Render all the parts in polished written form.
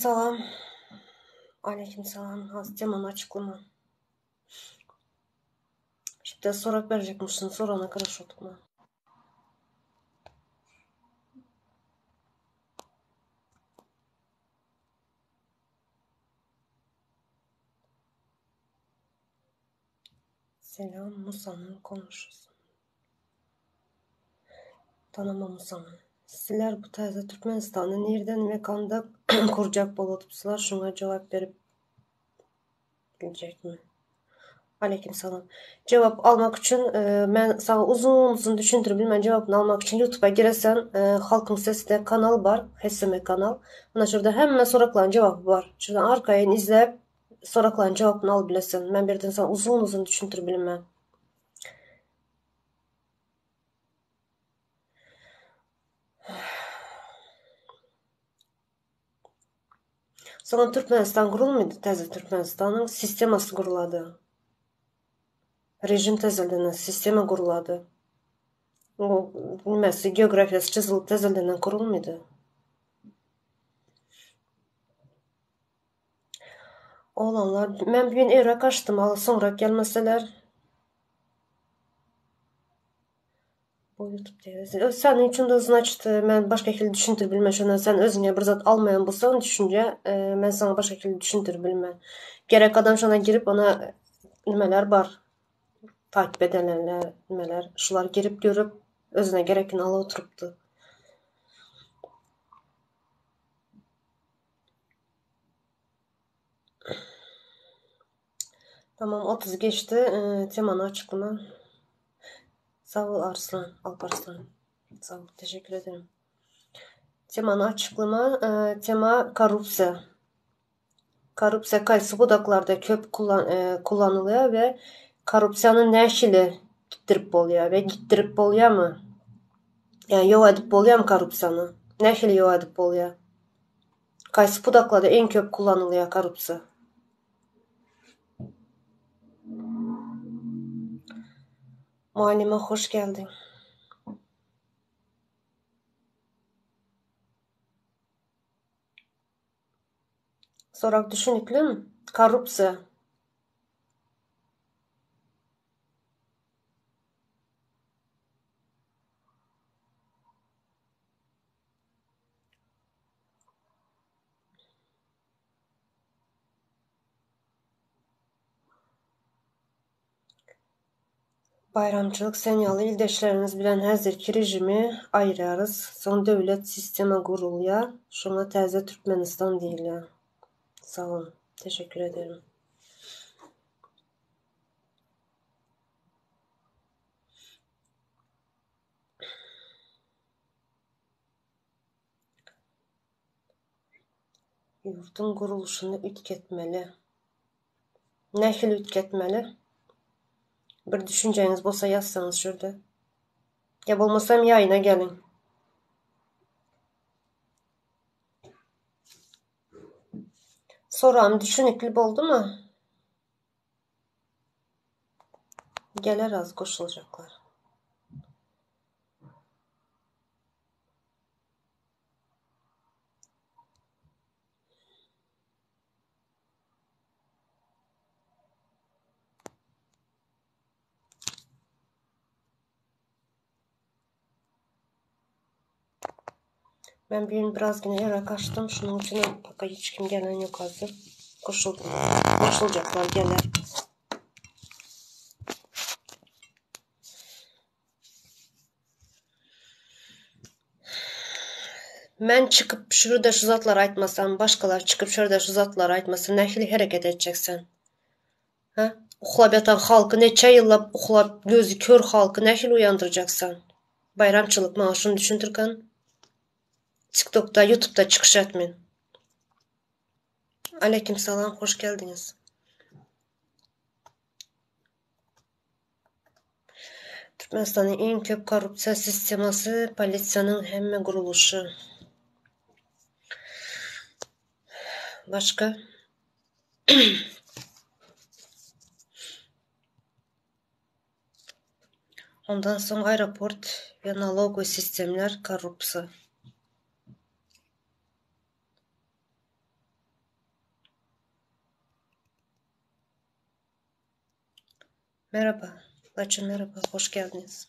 Salam. Aleýkim salam. Has temany açyklama. Şitde sorag berjekmişsin, sorana garaşyp oturma. Selam Musanyň goňşusy. Tanama Musany. Sizler bu täze Türkmenistany nirden we kanda gurjak boludypsylar şuňa jogap berip biljekmi? Aleýkim salam. Jogap almak üçin men saňa uzyn uzyn düşündirip bilmen jogabyny almak üçin ýutuba giresen Halkyň sesi diýen kanal bar HSM kanal. Ana şurada hemme soraklaryň jogaby bar. Şurdan arkaýyn izläp soraklaryň jogabyny alyp bilesen. Men birden saňa uzyn uzyn düşündirip bilmen. Soňam Türkmenistan gurulmady, täze Türkmenistanyň sistemasy gurlady. Režim täzeldenen sistema gurlady. O nimesi geografiýasy çyzylyp täzeldenen gurulmady. Oglanlar, men bu gün irräk açdym, al soňrak gelmeseler. Bu YouTube Seniň üçin de znaçt men başga hili düşündirip bilmen şondan sen özüňe bir zat almaýan bolsaň düşünje men saňa başga hili düşündirip bilmen. Gerek adam şona girip ona nimeler bar takip edenler nimeler şular girip görüp özüne gerekini alyp oturypdy. Tamam 30 geçdi. Temany açyklama. Sag bol Arslan, Alparslan. Sag bol, teşekkür ederim. Temany açyklama. Tema korrupsiýa. Korrupsiýa kaýsy pudaklarda köp kullanylýar we korrupsiýany nähili gitdirip bolýar we gitdirip bolýarmy? Ýa ýok edip bolýarmy korrupsiýany? Nähili ýok edip bolýar? Kaýsy pudaklarda iň köp kullanylýar korrupsiýa? Muallima hoş geldiň. Sorag düşüniklimi? Korrupsiýa. Baýramçylyk sen ýaly ildeşlerimiz bilen häzirki režimi aýyrýarys, soň döwlet sistema gurulýar, şoňa täze Türkmenistan diýilýär. Sag boluň, teşekkür ederim. Ýurduň gurluşyny üýtgetmeli. Nähili üýtgetmeli? Bir düşünjäňiz bolsa ýazsaňyz şurda. Ýa bolmasam ýaýyna geliň. Soragym düşünikli boldumy? Geler az goşuljaklar. Men bu gün biraz yine eve kaçtım. Şunun için paka hiç kim gelen yok hazır. Koşul, koşulacaklar geler. Men çykyp şurada şu zatlary aýtmasam, başgalar çykyp şurada şu zatlary aýtmasa nähili hereket etjek sen? Hä? Uklap ýatan halky neçe ýyllap uklap gözi kör halky nähili uýandyrjak sen? Baýramçylyk maňa şuny düşündirgin. Tiktokda, ýutubda çykyş et men. Aleýkim salam, hoş geldiňiz. Türkmenistanyň iň köp korrupsiýa sistemasy polisiýanyň hemme gurluşy. Başga? Ondan soň aeroport we nalogowy sistemler korrupsiýa. Merhaba. Laçyn merhaba. Hoş geldiniz.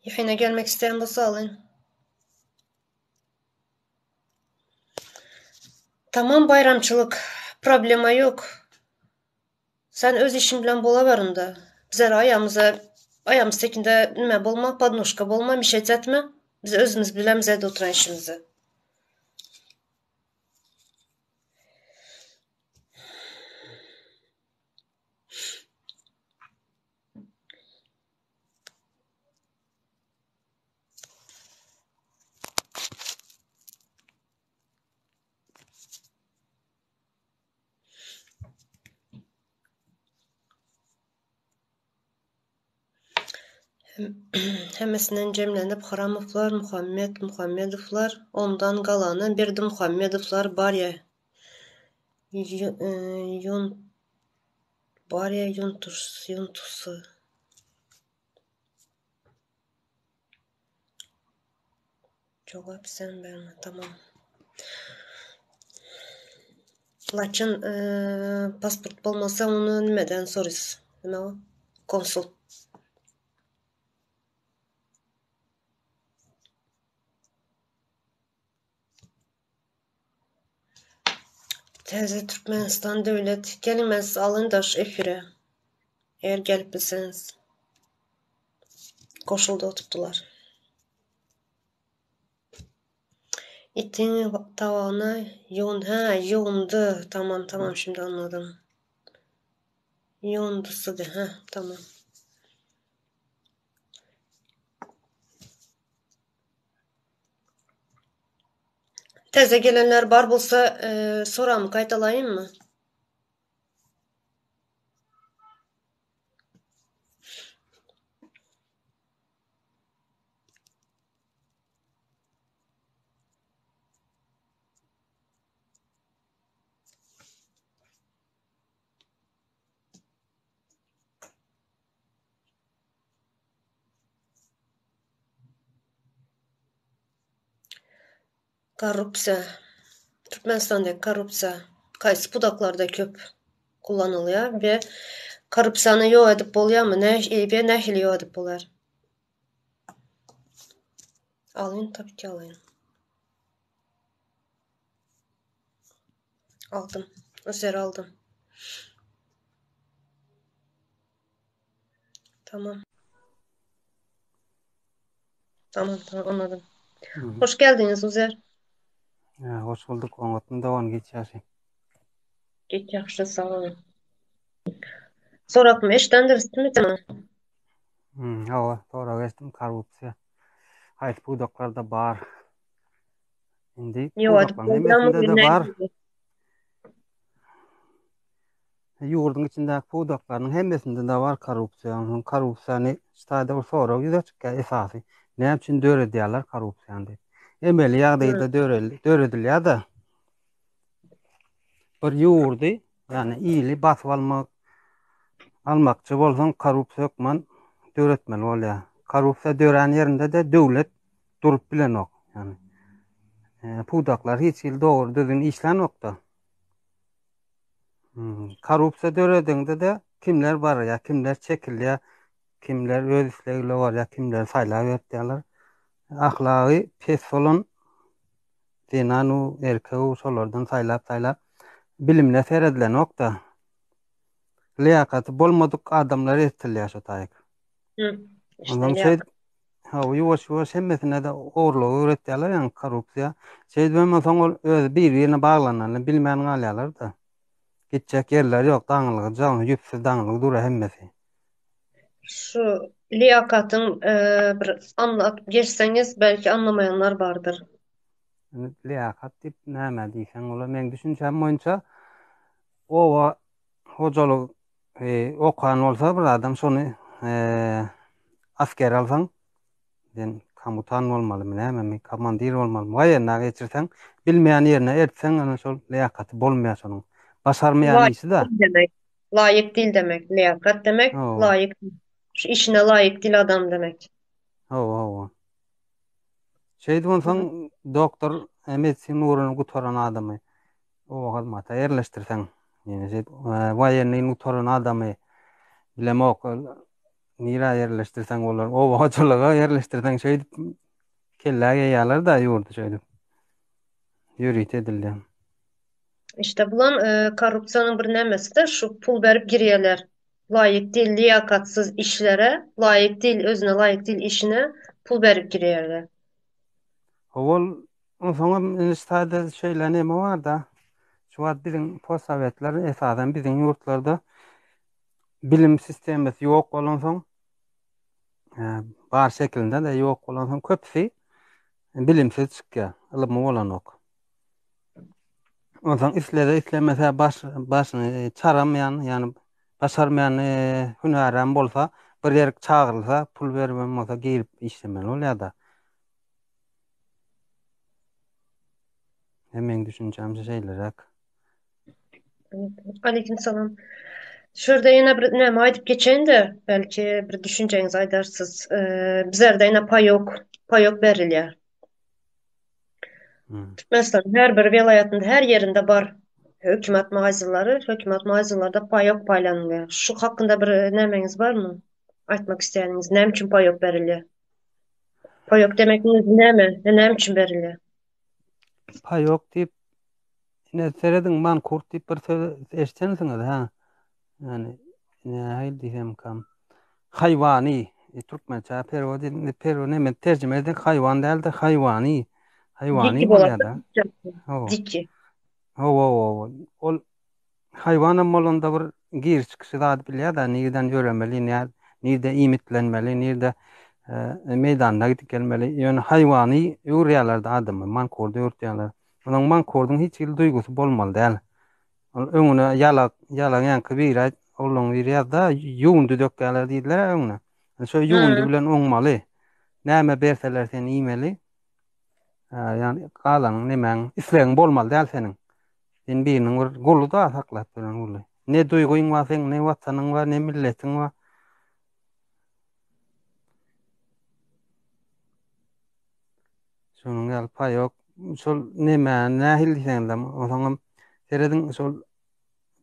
Ýene gelmek isteýän bolsa alyň. Tamam baýramçylyk, problema ýok. Sen öz işiň bilen bolawer onda. Bizler aýamyza aýamyz tekinde nime bolma, podnожka bolma, mişet etme. Biz özümiz bilemiz ede oturan işimizi. Hemmesinden jemlenip Hramowlar, Muhammet Muhammedowlar, ondan galany Berdimuhamedowlar barýa ýun barýa ýuntusy. Jogap sen berme tamam. Laçyn pasport bolmasa ony nimeden sorys? Nime o? Konsul. Täze Türkmenistan döwlet. Geliň men sizi alyň daş efire. Eger gelip bilseňiz. Goşuldy oturtdylar. Itiň tabagyna ýuwun hä ýuwundy tamam tamam şimdi anladım. Ýuwundysydy hä tamam. Täze gelenler bar bolsa soramy gaýtalaýynmy? Korrupsiýa. Türkmenistanda korrupsiýa haýsy pudaklarda köp kullanylýar we korrupsiýany ýok edip bolýarmy we nähili ýok edip bolar? Alyň tabii ki alyň. Aldym. Özer aldym. Tamam. Tamam tamam anladım. Hoş geldiniz Uzer. Ya, hoş bulduk. Oňatmy dogan geç ýaşy. Geç ýagşy sag bolun. Sorakmy eşdendiris mi tema? Hmm, hawa, sorag eşitdim korrupsiýa. Haýsy pudaklarda bar? Indi pudaklaryň hemmesinde-de bar. Ýurduň içindäki pudaklarynyň hemmesinde-de bar korrupsiýa. Onsoň korrupsiýany şu taýda bir sorag ýüze çykýar esasy. Näme üçin döredýärler korrupsiýany diýip. Emeli ýagdaýda döredilýär-de. Bir ýurdy, ýagny ili basyp almak almakçy bolsaň korrupsiýa hökman döretmeli bolýar. Korrupsiýa dörän ýerinde-de döwlet durup bilenok. Ýagny pudaklar hiç hili dogry düzgün işlänokda. Korrupsiýa döredeňde-de kimler barýar, kimler çekilýär, kimler öz islegi bilen barýar, kimleri saýlap eltýärler. Ahlagy pes bolan zenan-u, erkek-u şolardan saýlap-saýlap bilimine seredilenok-da. Lyýakaty bolmadyk adamlar eltilýär şo taýyk. Ondan şeýdip, hawa, ýuwaş-ýuwaş hemmesine-de ogurlygy öwretýärler, ýagny korrupsiýa. Şeýdibem onsoň ol özi bir-birine baglanyny bilmän galýarlar-da. Gitjek ýerleri ýok, daňylgyja, ýüpsüz daňylgy dur hemmesi. Şu liýakatyň bir anlatyp geçseňiz, belki anlamaýanlar bardyr. Liýakat diýip näme diýseň bolar? Meň düşünjäm boýunça oba hojalyk okan bolsa bir adam şony asker alsaň sen. Komutan bolmalymy, nämemi, komandir bolmalymy, woýenna geçirseň, bilmeýän ýerine eltseň, ana şol lýakaty bolmaýar şonuň. Başarmaýan Laýyk işi-de. dil demek. Laýyk dil demek. Lýakat demek, Hawa. laýyk. Şu işine laýyk dil adam demek. Hawa, hawa. Şeýdip onsoň doktor e, medisin ugruny gutaran adamy oba hyzmata ýerleşdirseň, ýene şeýdip woýennyny gutaran adamy bilemok, ol Nirä ýerleşdirseň bolar? Oba hojalyga ýerleşdirseň şeýdip kellä geýýärler-dä ýurdy şeýdip. Ýörite edilýär. İşte bulan e, korrupsiýanyň bir nämesi-de şu pul berip girýärler. Laýyk değil, liýakatsyz işlere, laýyk değil, özüne laýyk değil işine pul berip girýärler. Owal onsoňam indi şu taýda şeýle neme bar-da. Şu wagt biziň postsowetler esasan biziň ýurtlarda bilim sistemasy ýok bolansoň, bar şekilinde-de ýok bolansoň köpüsi bilimsiz çykýar, ylymy bolanok. Onsoň islese islemese baş başyny çaramaýan, ýagny başarmaýan hünärem bolsa, bir ýerik çagyrylsa, pul beribem bolsa girip işlemeli bolýar-da. Meň düşünjämçe şeýleräk. Aleyküm salam. Şurada ýene bir näme aýdyp geçeýin-de, belki bir düşünjeňizi aýdarsyz. Ee, bizlerde ýene paýok, paýok berilýär. Hmm. Türkmenistanyň her bir welaýatynda, her ýerinde bar hökümet magazinleri, hökümet magazinlerde paýok paýlanylýar. Şu hakynda bir nämeňiz barmy? Aýtmak isleýäniňiz, näme üçin paýok berilýär? Paýok demek näme? Näme üçin berilýär? Paýok diýip Ine serediň mankurt diýip bir söz eşdensiňiz hä? Ýani nähili diýsemkam. Haýwany e, türkmençe perewod edildi, perewod näme terjime edildi haýwan däl-de haýwany. Haýwany Diki bolar. bolýar-da. Hawa. Diki. Hawa, hawa. Ol Haýwanam bolanda bir giriş-çykyşy zady bilýär-dä, nireden ýöremeli, nirde iýmitlenmeli, nirde meýdanda gidip gelmeli. Ýöne haýwany öwürýärler-de adamy, mankurdy öwürtýärler. Onuň mankurdyň hiç hili duýgusy bolmaly däl. Ol öňüne ýalak, ýalak ýaňky biri aýt, oglan biri ýazdy-da, ýuwundy dökýärler diýdiler-ä öňüne. Şo ýuwundy bilen oňmaly. Näme berseler sen iýmeli. Ýagny galanyň nemäň, islegiň bolmaly däl seniň. Sen biriniň bir guly-da saklap ýören guly. Ne duýgyň bar seň, ne watanyň bar, ne milletiň bar. Şonuň ýaly paýok. Şol neme, nähili diýseňizem, onsoňam serediň şol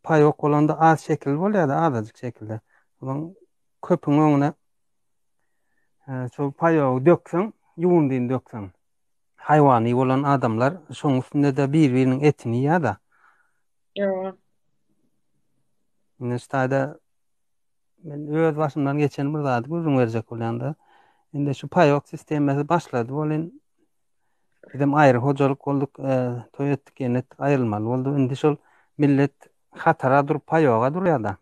paýok bolanda az şekil bolýar-da, azajyk şekilde. Onuň köpüň öňüne şol paýogy dökseň, ýuwundyny dökseň, haýwany bolan adamlar şoň üstünde-de bir-biriniň etini iýýär-de. Ýa. Indi şu taýda men öz başymdan geçen bir zady gürrüň berjek bolýan-da. Indi şu paýok sistemasy başlady welin, bizem aýry hojalyk bolduk, toý etdik, ýene etdik, aýrylmaly boldy. Indi şol millet hatara durup paýoga durýada.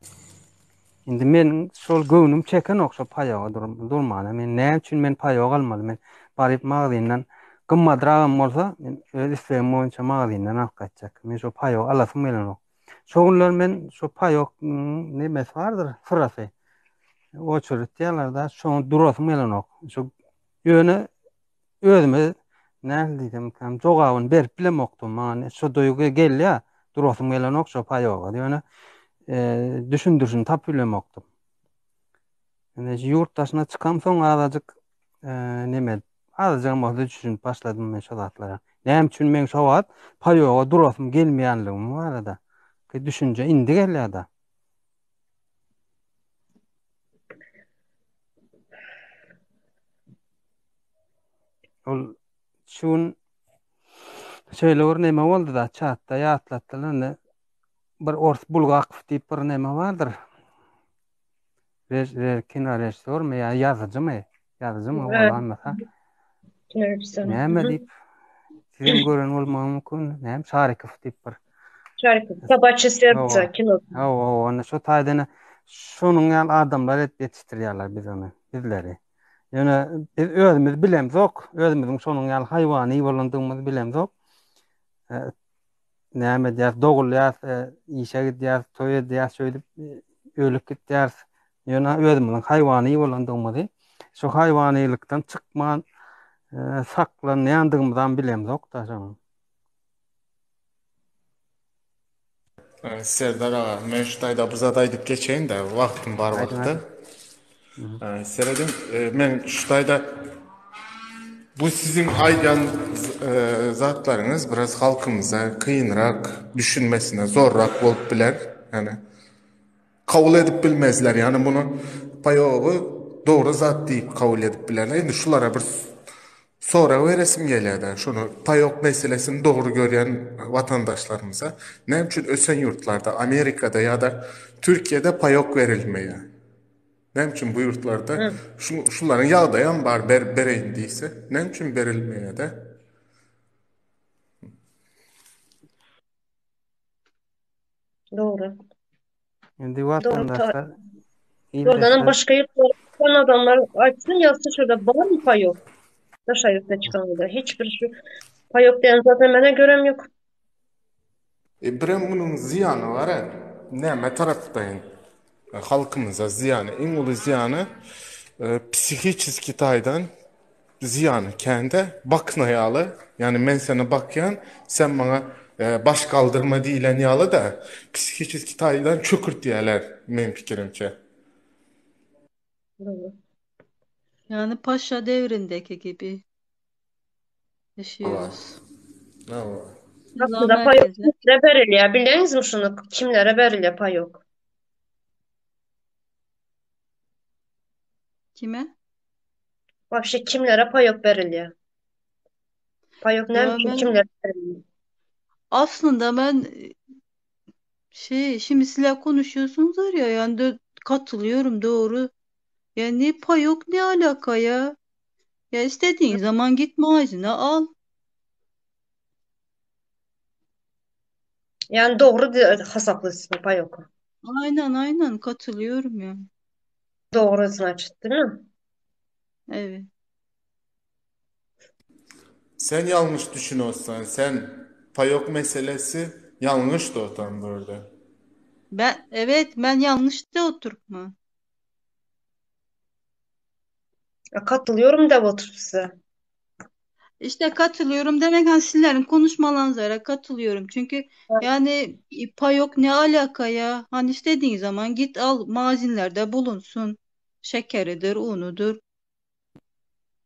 Indi meniň şol göwnüm çekenok şo paýoga durmana. Men näme üçin men paýok almaly? Men baryp magazyndan gymmadragam bolsa, men öz islegim boýunça magazyndan alyp gaýtjak. Men şo paýok alasym gelenok. Şo günler men şo paýok nemesi bardyr, syrasy. Oçuryt diýýärler-de, şoňa durasym gelenok. Şo ýöne Özüme nähili diýsemkäm, jogabyny berip bilemokdym. Maňa şo duýgy gelýär, durasym gelenok şo paýoga. Ýöne düşündirişini tapyp bilemokdym. Indi ýurt daşyna çykamsoň azajyk neme, azajygam bolsa düşünip başladym men şo zatlara. Näme üçin meň şo wagt paýoga durasym gelmeýänligim barada düşünje indi gelýär-de. Ol şu gün şeýle bir neme boldy da, çatda ýatlatdylar indi. Bir ors Bulgakow diýip bir neme bardyr. Rež, re, kino režissýormy ýa ýazyjymy? Ýazyjymy bolanmasa? Kino režissýor. Näme diýip sizem gören bolmagy mümkin. Näme Şarikow diýip bir. Şarikow. Sobaçy serce kino. Hawa, hawa, indi şo taýdan şonuň ýaly adamlar edip ýetişdirýärler biz ony, bizleri. Ýöne biz özümiz bilemzok, özümiziň şonuň ýaly haýwany bolandygymyzy bilemzok. Näme edýäris, dogulýarys, işe gidýäris, toý edýäris, şeýdip ölüp gitýäris. Ýöne özümiziň haýwany bolandygymyzy, şu haýwanylykdan çykman. Saklanýandygymyzam bilemzok-da şonuň. Serdar aga, men şu taýda bir zat aýdyp geçeýin-de, wagtym bar wagtda. Serediň, men şu taýda bu siziň aýdýan zatlaryňyz biraz halkymyza kynrak, düşünmesine zorrak bolup biler. Ýani kabul edip bilmezler. Ýani muny paýogy dogry zat diýip kabul edip bilerler. Indi şulara bir Sorag beresim gelýär-dä, şuny paýok meselesini dogry görýän watandaşlarymyza, näme üçin ösen ýurtlarda, Amerikada ýa-da Türkiýede paýok berilmeýär? Näme üçin bu ýurtlarda şu şularyň ýagdaýam bar ber bereýin diýse, näme üçin berilmeýär-dä? Dogry. Indi watandaşlar Oradanam başga ýurtlara çykan adamlar aýtsyn ýazsa şurada barmy paýok? Daşary ýurtda çykanlarda hiç bir şu paýok diýen zat menä görem ýok. E birem munuň zyýany bar-a. Näme tarapdaýyn? Halkymyza zyýany, iň uly zyýany psihiçeski taýdan zyýany kände bakna ýaly, ýagny men seni bakýan, sen maňa baş galdyrma diýlen ýaly-da, psihiçeski taýdan çökürtýärler meň pikirimçe. Ýagny paşa devrindeki gibi yaşıyoruz. Hawa. Aslynda paýok kimlere berilýär bilýäňizmi şuny kimlere berilýär paýok? Kime? Wapşe kimlere paýok berilýär? Paýok näme Ya üçin ben kimlere berilýär? aslında ben şey şimdi sizler konuşuyorsunuz ya yani de, katılıyorum doğru. Ya ne payok ne alaka ya? Ya istediğin zaman git mağazına al. Yani dogry hasaplaýsyň paýoky. Aynen aynen katılıyorum ya. Dogry znaçit, değil mi? Evet. Sen ýalňyş düşünossan sen paýok meselesi ýalňyş dotan burde. Ben evet ben yanlış da oturtma. Ya katılıyorum da oturup size. İşte katılıyorum demek hani sizlerin konuşmalarınıza katılıyorum. Çünkü yani pay yok ne alaka ya? Hani istediğin zaman git al magazinlerde bulunsun. Şekeridir, unudur.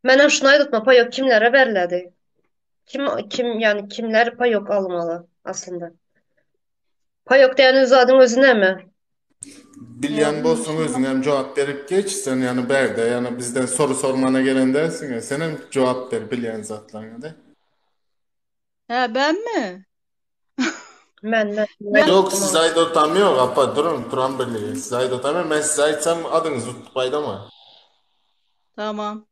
Menem şunu aýdypma paýok kimlere beriledi? Kim kim yani kimler paýok almaly aslynda? Paýok diýen zadyň özi näme? Bilýän bolsaň özüňem jogap berip geç sen ýany bärde ýany bizden soru sormana gelen dälsiňä senem jogap ber bilýän zatlaryňa de. He ben mi? Men men Ýok size aýdotam ýok apa durun turan birligi size aýdotam ýok men size aýtsam adyňyzy tutup aýdama. Tamam.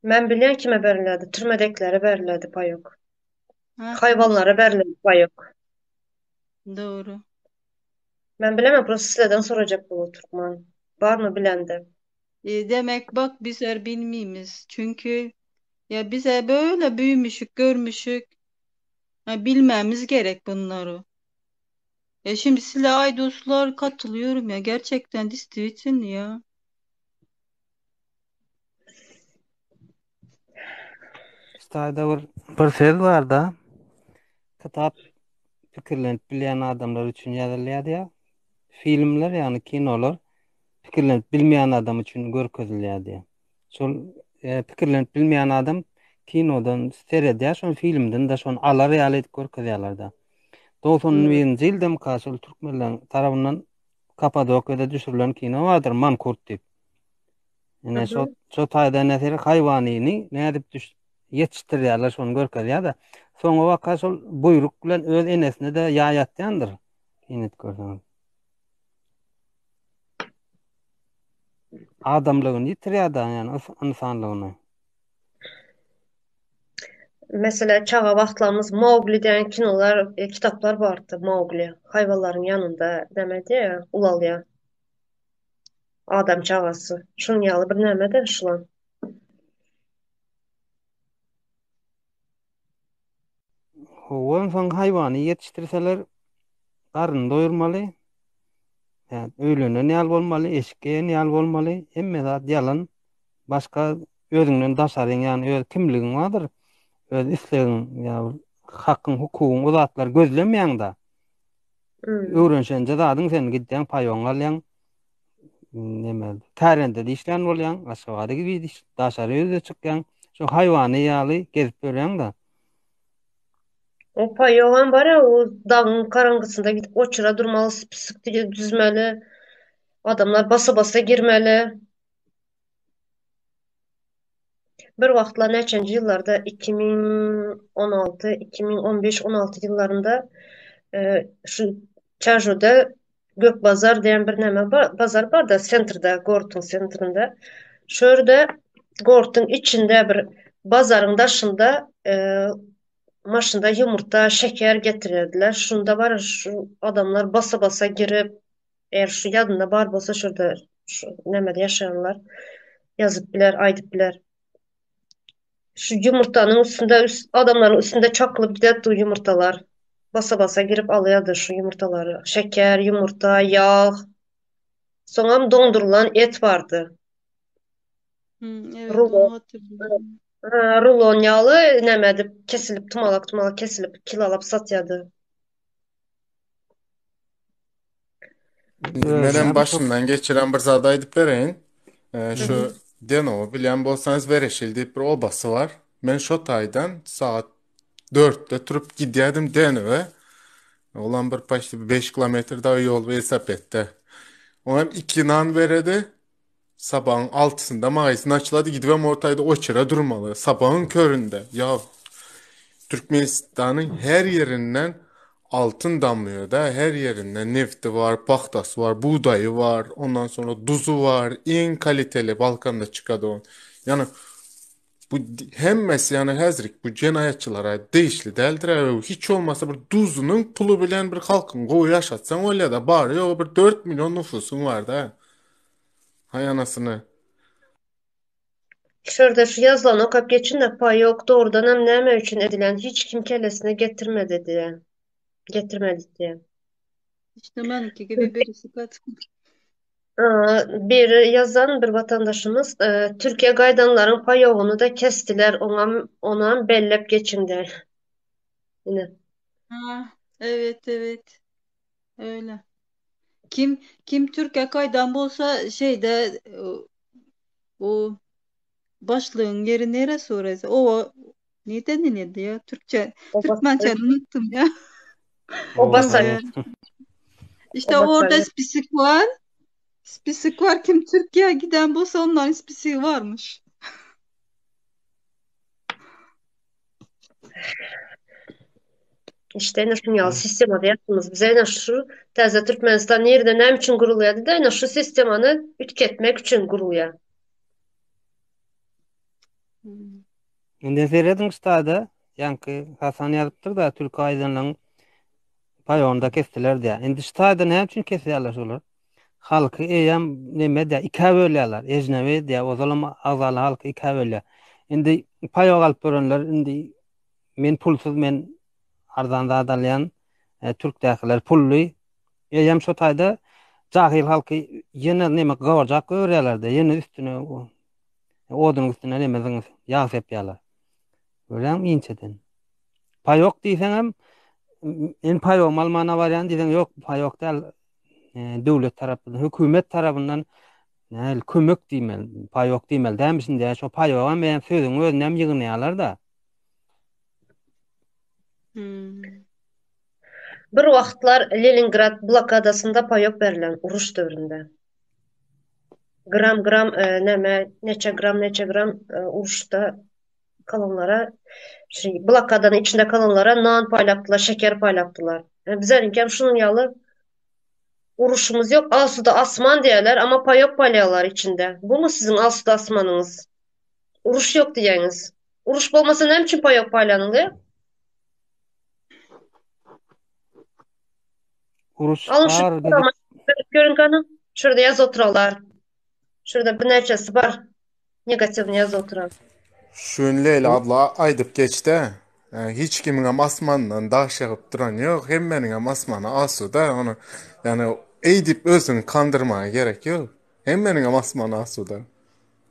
Men bilýän kime beriledi. Türmedekilere beriledi paýok. Ha, Haýwanlara beriledi paýok. Doğru. Men bilemem prosto sizlerden sorajak bolup oturman. Barmy bilende? E, demek bak bizler bilmiyimiz. Çünkü ya bize böyle büyümüşük, görmüşük. Ha, bilmemiz gerek bunları. Ya şimdi size ay dostlar katılıyorum ya. Gerçekten distritin ya. Ştaýda bir bir söz bar-da. Kitap pikirlenip bilýän adamlar üçin ýazylýar diýýär. Filmler, ýagny kinolar pikirlenip bilmeýän adam üçin görkezilýär diýýär. Şol e, pikirlenip bilmeýän adam kinodan seredýär, şol filmden-de şony alar ýaly edip görkezýärler-de. 91-nji ýyldamyka şol türkmenleriň tarapyndan Kapadokiýada düşürilen kino bardyr, Mankurt diýip. Ine şo şo taýda näseri haýwanyny nädip düş ýetişdirýärler şony görkezýär-de. Soňa baka şol buýruk bilen öz enesine-de ýaý atýandyr. Syn edip görseňiz. Adamlygyny ýitirýär-de, ýagny ynsanlygyny. Meselä çaga wagtlarymyz Maugli diýen kinolar, e, kitaplar bardy. Maugli haýwanlaryň ýanynda näme edýär, ulalýar. Adam çagasy. Şunuň ýaly bir näme-de şulam. Hawa, onsoň haýwany ýetişdirseler garnyny doýurmaly. Ýa öýlenen ýaly bolmaly, eşik geýen ýaly bolmaly. Hemme zat ýalan. Başga. özüňden daşaryň ýagny öz kimligiň bardyr, öz islegiň ýa hakyň, hukugyň o zatlary gözlemeýäň-de. Öwrenşenje zadyň sen gidýäň paýoňy alýaň. Neme kärendede işlän bolýaň, Aşgabada gidip daşary ýurda çykýaň. Şo haýwany ýaly gezip ýörýäň-de. O paýogam bar-a, o dagyň garaňkysynda gidip oçura durmaly, spisik düzmeli. Adamlar basa-basa girmeli. Bir wagtlar näçenji ýyllarda 2016, 2015, 16 ýyllarynda şu Çarjuwda Gök bazar diýen bir näme bar, bazar bar-da, sentrde, gortuň sentrinde. Şu ýerde gortuň içinde bir bazaryň daşynda maşynda ýumurta, şeker getirerdiler. Şunda bar şu adamlar basa-basa girip, Eger şu ýadynda bar bolsa şurada şu nämede ýaşaýanlar ýazyp biler, aýdyp biler. Şu ýumurtanyň üstünde adamlaryň üstünde çakylyp giderdi ýumurtalar. Basa-basa girip alýardy şu ýumurtalary. Şeker, ýumurta, ýag. Soňam doňdurylan et bardy. Hmm, evet onu Rulon. hatırlıyorum. Rulon ýaly näme edip kesilip tumalak-tumalak kesilip kilolap satýardy. Menem başymdan geçiren bir zat aýdyp bereýin. Şu Denowy bilýän bolsaňyz Wereşil diýip bir obasy bar. Men şo taýdan sagat 4-de turup gidýärdim Denowa. Olam bir paçti 5 kilometr dagy ýol welosipedde. Oňam 2 nan beredi. Sabagyň altysynda magazin açylady, gidibem ortaýda oçera durmaly. Sabagyň köründe. Ýa Türkmenistanyň her ýerinden altyn damlýar-da, her ýerinden nefti bar, pagtasy bar, bugdaýy bar, ondan soňra duzy bar, iň kaliteli Balkanda çykady ol. Ýani bu hemmesi ýani häzirki bu jenaýatçylara degişli däldir. Hiç bolmasa bir duzunyň puly bilen bir halkyňy gowy ýaşatsaň bolýar-da, bary-ýogy bir 4 million nufusyň bar-da. Haý anasyny. Şurada şu ýazylany okap geçin-de paýok dogrudanam näme üçin edilen hiç kim kellesine getirmedi diýä. Getirmedi diýä. İşte menki gibi birisi katıldı. Biri ýazan bir watandaşymyz Türkiýe gaýdanlaryň paýogyny-da kesdiler oňam onam bellep geçiň diýä. Ine. Ha, evet evet. Öyle. Kim kim Türkiye kaydan bolsa şeyde o başlığın yeri neresi orası? O ne denildi ya? Türkçe Türkmençe unuttum ya. O basar. İşte orada spisik var. Spisik var. Kim Türkiye'ye giden bolsa onların spisiği varmış. İşte ene şuň ýaly sistemada ýatymyz. Bize ene şu täze Türkmenistan nirede näme üçin gurulýar diýdi, ene şu sistemany üýtgetmek üçin gurulýar. Indi serediň ştada, ýaňky Hasan ýazypdyr-da, türki aýdanlaryň paýony-da kesdiler diýýär. Indi ştada näme üçin kesýärler şolar? Halky eýýäm neme edýär, ikä bölýärler. Ejnebi edýär, ozalam agzaly halky ikä bölýär. Indi paýok alyp görenler indi men pulsuz men arzan zat alýan, e, türkdäkiler pully. Eýýäm şo taýda jahyl halky ýene neme gowurjak goýberýärler-de, ýene üstüne odunyň üstüne neme zyňyp ýag sepýärler. Görýäňmi inçeden. Paýok diýseňem men paýogymy almana barýan diýseň ýok paýok däl döwlet tarapyndan, hökümet tarapyndan nähili kömek diýmeli, paýok diýmeli dälmişin diýýär. Şo paýogam eýýäm sözüň özünem ýygnaýarlar-da. Hmm. Bir wagtlar Leningrad blokadasynda paýok berlen uruş döwründe. Gram gram e, näme neçe gram neçe gram e, uruşda kalanlara şey blokadanyň içinde kalanlara nan paýlapdylar, şeker paýlapdylar. E, bizleriňkem şunuň ýaly uruşymyz ýok. Asuda asman diýerler, amma paýok paýlaýarlar içinde. Bumy siziň asuda asmanyňyz? Uruş ýok diýýäňiz. Uruş bolmasa näme üçin paýok paýlanylýar? Uruş Alın şu bar gidip görün gana. Şurada ýaz oturalar. Şurada birnäçesi bar. Negatiwny ýazyp oturan. Şun Leýla abla aýdyp geçdä. Hiç kimiňem asmandan daş ýagyp duran ýok, hemmäniňem asmany asuda, ony ýani eýdip özüňi kandyrmaga gerek ýok. Hemmäniňem asmany asuda.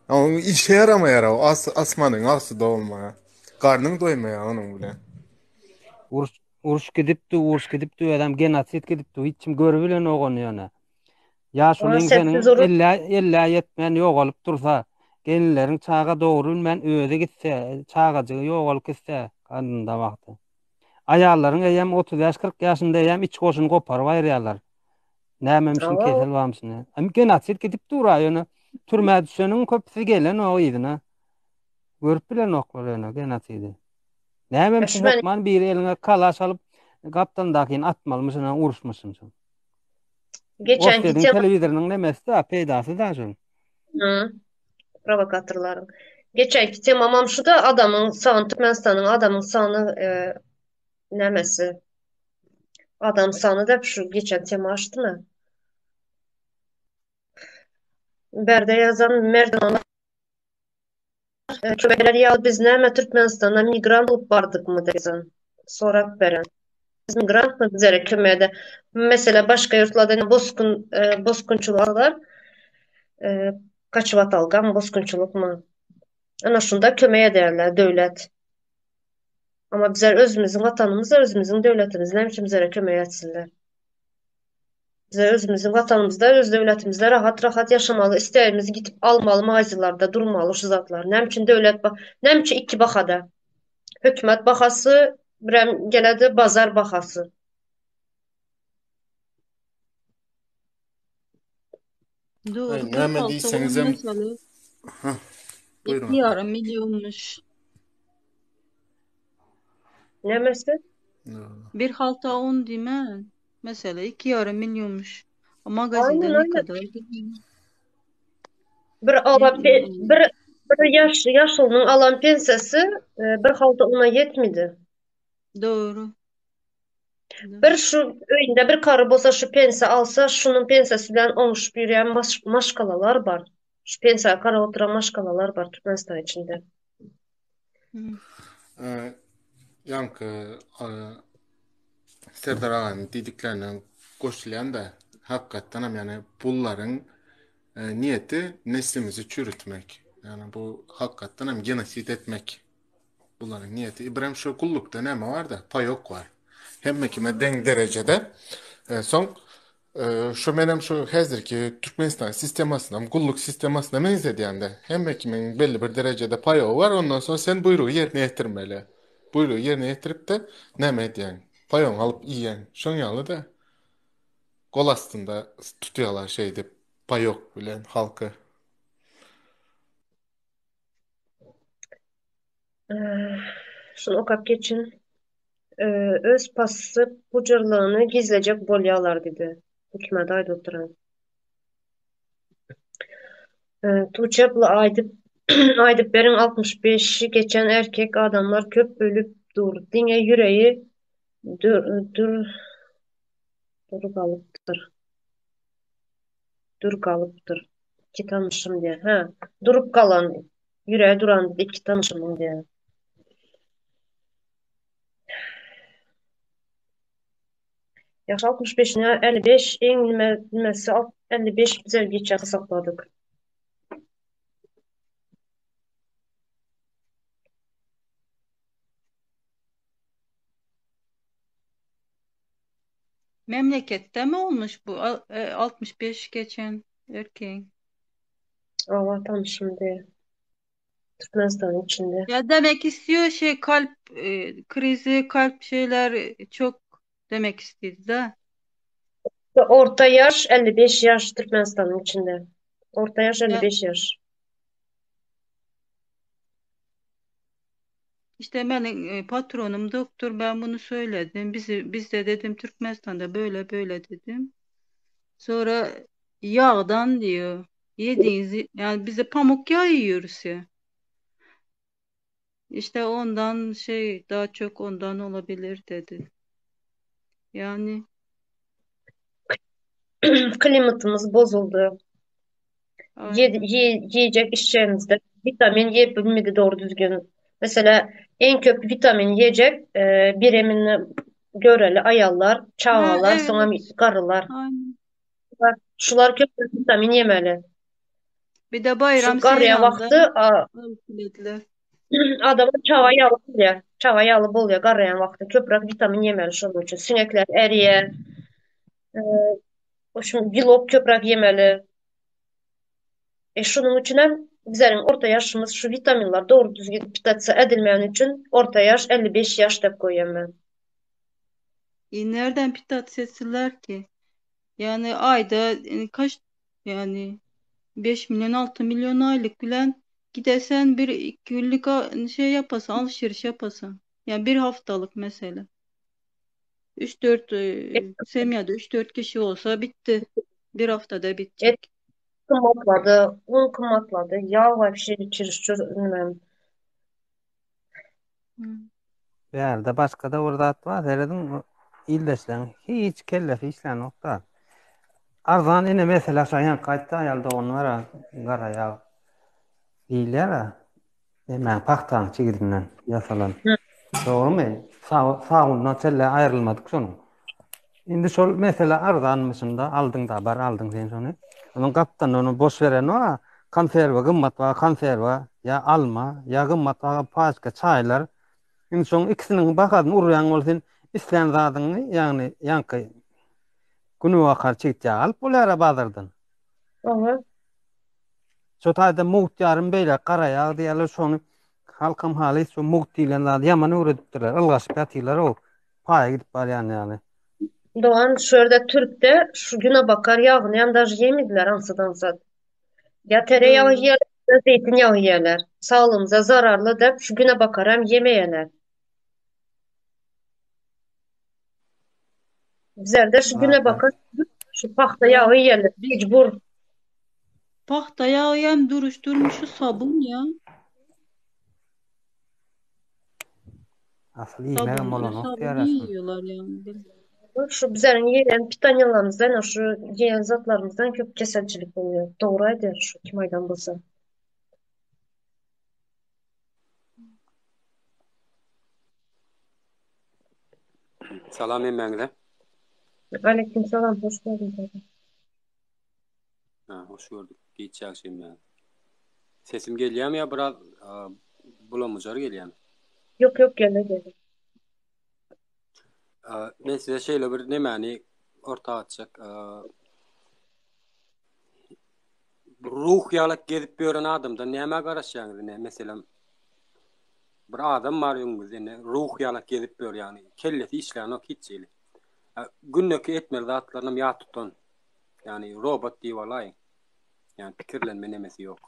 Oň işe ýaramaýar o as asmanyň agzy dolmaýar. Garnyň doýmaýar onuň bilen. Uruş uruş gidipdi, uruş gidipdi, özem genosid gidipdi. Hiç kim görübilenok ony ýöne. Ýaşulyň seniň ellä ellä ýetmän ýogalyp dursa, gelinleriň çaga dogry bilmän özi gitse, çagajygy ýogalyp gitse garnynda wagty. Aýallaryň eýýäm 35 40 ýaşynda eýýäm iç goşuny goparyp aýyrýarlar. Nämemişin kesel barmyşyn. Hem genosid gidip dur-a ýöne türmä düşeniň köpüsi gelenok yzyna. Görüp bilenoklar ýöne genosidi. Nämemişin hökman biri eliňe kalaş alyp gapdalyndakyny atmalymyşyn uruşmyşyn şol. Geçenki Orsýetiň telewizorynyň nemesi-da, peýdasy-da şol. Hı. Prowokatorlaryň. Geçenki temamam şu-da adamyň sany Türkmenistanyň adamyň sany e, nämesi? Adam sany da şu geçen tema açdymy? Berde ýazan Merdan Kömeler ýaly biz näme Türkmenistana migrant bolup bardykmy diýen sorap beren. Biz migrantmy bizlere kömede. Mesela başga ýurtlarda bosgun e, bosgunçylar e, kaçyp atalgamy bosgunçylykmy? Ana şunda kömek ederler döwlet. Ama bizler özümiziň watanymyzda özümiziň döwletimiz näme üçin bizlere kömek etsinler? Bizler özümiziň watanymyzda, öz döwletimizde rahat-rahat ýaşamaly, islegimizi gitip almaly magazinlerde durmaly şu zatlar. Näme üçin döwlet näme üçin iki bahada? Hökümet bahasy, birem geledi bazar bahasy. Doğru. Näme 46 diýseňizem, mesela Hah, buýruň. iki yarım milyonmuş. Nämesi? Bir halta un değil mi? Mesela iki yarım milyonmuş. Magazinde Aynen ne aynen. kadar bilmiyorum. Bir alan pe- bir bir ýaş ýaşulynyň alan pensiýasy e, bir halta una ýetmedi. Doğru. Doğru. Bir şu öýünde bir kary bolsa şu pensiýa alsa, şunuň pensiýasy bilen oňuşyp ýörýän maş maşgalalar bar. Şu pensiýa garap oturan maşgalalar bar Türkmenistan içinde. Hı. Ee, Ýaňky e, Serdar aganyň diýdiklerine goşulýan-da, hakykatdan hem ýani bullaryň e, niýeti neslimizi çürütmek. Ýani bu hakykatdan hem genosid etmek. Bularyň niýeti. Birem şu gullukda näme bar-da, paýok bar. Hemme kime deň derejede. E, soň e, şu menem şu häzirki Türkmenistan sistemasyna, gulluk sistemasyna meňzedýän-de. Hemme kimiň belli bir derejede paýogy bar, ondan soň sen buýrugy ýerine ýetirmeli. Buýrugy ýerine ýetirip-de näme edýäň? Paýogyňy alyp iýýäň. Şoň ýaly-da gol astynda tutýarlar şeýdip paýok bilen halky. Şuny okap geçin. Öz pasy pujurlygyny gizlejek bolýalar diýdi. Hökümete aýdyp oturan. Tuçe bu aýdyp aýdyp beriň 65-i geçen erkek adamlar köp ölüp dur. Diňe ýüregi dur dur dur galypdyr. Dur galypdyr. Iki tanyşym diýýär. Hä, durup galan, ýüregi duran diýdi iki tanyşymyň diýýär. Ýaş 65-ne 55 iň nime nimesi 55 bize geçen hasapladyk. Memlekette mi olmuş bu 65 geçen erkeğin? Allah tanışım diýýär. Türkmenistanyň içinde. Ya demek istiyor şey kalp e, krizi, kalp şeyler e, çok demek istedi de. Orta ýaş 55 ýaş Türkmenistanyň içinde. Orta ýaş Ya 55 ýaş. işte benim e, patronum doktor ben bunu söyledim. Bizi biz de dedim Türkmenistan'da böyle böyle dedim. Sonra yağdan diyor. Yediğiniz yani bize pamuk yağı yiyoruz ya. İşte ondan şey daha çok ondan olabilir dedi. Yani Klimatymyz bozuldy. aynen. Iýjek içjegimizde witamin iýip bilmedi dogry düzgün. Mesela iň köp witamin iýjek biremini göreli aýallar, Ha çagalar, soňam evet. garrylar. Aynen. Şular köp witamin iýmeli. Bir de Şu bayram garraýan seýranda wagty alyp bilediler. adama çaga ýaly bolýar. Çaga ýaly bolýar garraýan wagty. Köpräk witamin ýemeli şonuň üçin. Siňekler erýär. Şuň belok köpräk ýemeli. E şunuň üçinem bizleriň orta ýaşymyz şu witaminler dogry düzgün pitasiýa edilmäni üçin orta ýaş 55 ýaş dep goýýan men. E nereden pitasiýa etsinler ki? Yani ayda e, kaç yani 5 milyon 6 milyon aylık bilen gidesen bir iki günlük şey yapasan alışveriş yapasan. Yani bir haftalık mesela. 3-4 e, semyada 3-4 kişi olsa bitti. Bir haftada Et bitecek. gymmatlady, un gymmatlady, ýag wapşe çirişçur ünmem. Hmm. Bärde başga-da bir zat bar, serediň, ildeşleriň hiç kellesi işlänok-da. Arzan ine mesele şo ýaňky aýtdy aýal dogan bar-a, gara ýag diýilýär-ä. Nämäň pagtaň çigidinden ýasalan. Dogrumy? Sabundan çelle aýrylmadyk şonuň. Indi şol mesele arzanmyşynda aldyň-da bar aldyň sen şony. Onuň gapdalynda ony boş beren bar, konserwa gymmat baha konserwa ýa alma ýa gymmat baha paçka çaýlar. Indi şoň ikisiniň bahasyny urýaň bol sen islän zadyňy ýagny ýaňky günebakar çigit ýagy alyp bolýar-a bazardan. Oňa. Şo taýda mugt ýarym beýläk gara ýag diýýärler şony halkam halys şo mugt diýlen zady ýaman öwredipdirler ylgaşyp ýatyrlar-ow paýa gidip barýan ýaly. Dogan şu ýerde türkde şu günebakar ýagyny hem daže ýemediler aňsat aňsat. Ýa tereýagy Doğru. iýerler ýa zeýtin ýagy iýerler. Saglygymyza zararly dep şu günebakary hem ýemeýärler. Bizlerde şu Zatlar. günebakar şu pagta Ya ýagy iýerler biz mejbur. pahta yağı hem duruşturmuşu sabun ya. Asyl iýmegem Sabun, bolanok sabunu diýýärler şony. yiyorlar yani. Bil- Şu bizleriň iýen pitaniýalarymyzdan şu iýen zatlarymyzdan köp keselçilik bolýar. Dogry aýdýar şu kim aýdan bolsa. Salam hemmäňize. Aleyküm salam, hoş gördük aga. Ha, hoş gördük. Giç ýagşy hemmäňize. Sesim gelýärmi ýa biraz bulamyjar gelýärmi? Ýok, ýok, geldi, geldi. Men size şeýle bir nemäni orta atjak. Ruh ýalak gezip ýören adamdan nämä garaşýaňyz ine, meselem, bir adam bar öňüňizde ine, ruh ýalak gezip ýör, ýagny kellesi işlänok hiç hili. Gündeki etmeli zatlarynam ýat tutan. Ýagny robot diýip alaýyň. Ýagny pikirlenme nemesi ýok.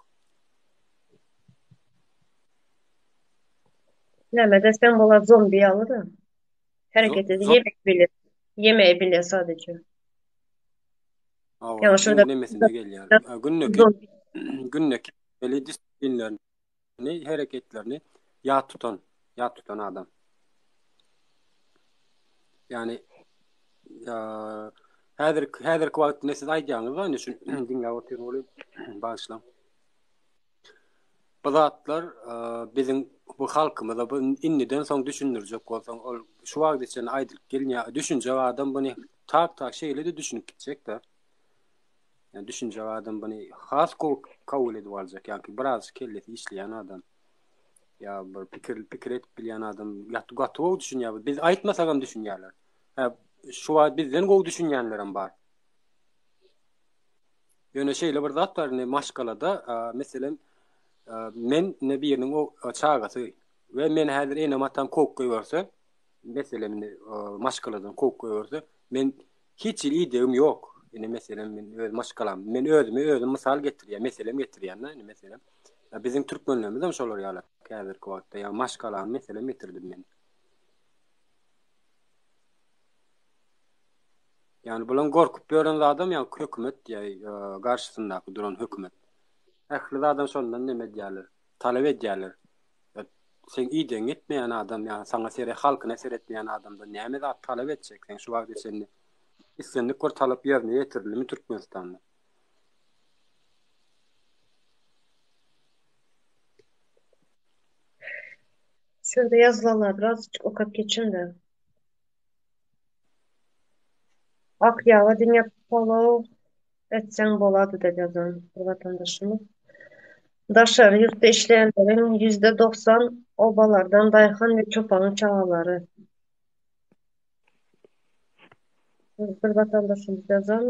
Näme desem bolar zombi ýaly-da. Hereket edip ýemek bile. Ýemeýi bilýär sadece. Hawa, Ýa şurada nemesinde gelýär. Gündeki gündeki eli disiplinlerini, hereketlerini ýat tutan, ýat tutan adam. Ýani häzir häzirki wagtda siz aýdýaňyz da, şu diňläp otyryn welin, bagyşlaň. Bu zatlar biziň bu halkymyza bu indiden soň düşündirjek bolsaň, ol şu wagta çenli aýdylyp gelinýär. Düşünjek adam buny tak-tak şeýle-de düşünip gitjek-de. Ýani düşünjek adam buny has gowy kabul edip aljak. Ýa-ki biraz kellesi işleýän adam. Ýa bir pikir pikir edip bilýän adam ýa gaty gowy düşünýär. Biz aýtmasagam düşünýärler. Hä, şu wagt bizden gowy düşünýänlerem bar. Ýöne şeýle bir zat bar, indi maşgalada, meselem, men indi biriniň çagasy we men häzir enem-atam kowup goýberse, meselem, indi maşgaladan kowup goýberse, men hiç hili idegim ýok. Indi meselem, men öz maşgalam, men özümi özüm mysal getirýän, meselem getirýän-de, indi meselem. Biziň türkmenlerimiz hem şolar ýaly häzirki wagtda, ýa maşgalamy meselem getirdim men. Ýagny bulaň gorkup ýören zadam ýa hökümet ýa garşysyndaky duran hökümet. Ähli zadam şondan neme edýärler, talap edýärler. Seň idegiňi etmeýän adam ýa saňa sere halkyna seretmeýän adamdan näme zat talap etjek sen şu wagta çenli islendik bir talap ýerine ýetirildimi Türkmenistanda? Şurada ýazylanlary birazjyk okap geçin-de. Ak ýaga diňe palaw etseň bolady dep ýazan bir watandaşymyz. Daşary ýurtda işleýänleriň 90% obalardan daýhan we çopanyň çagalary. Bir watandaşymyz ýazan,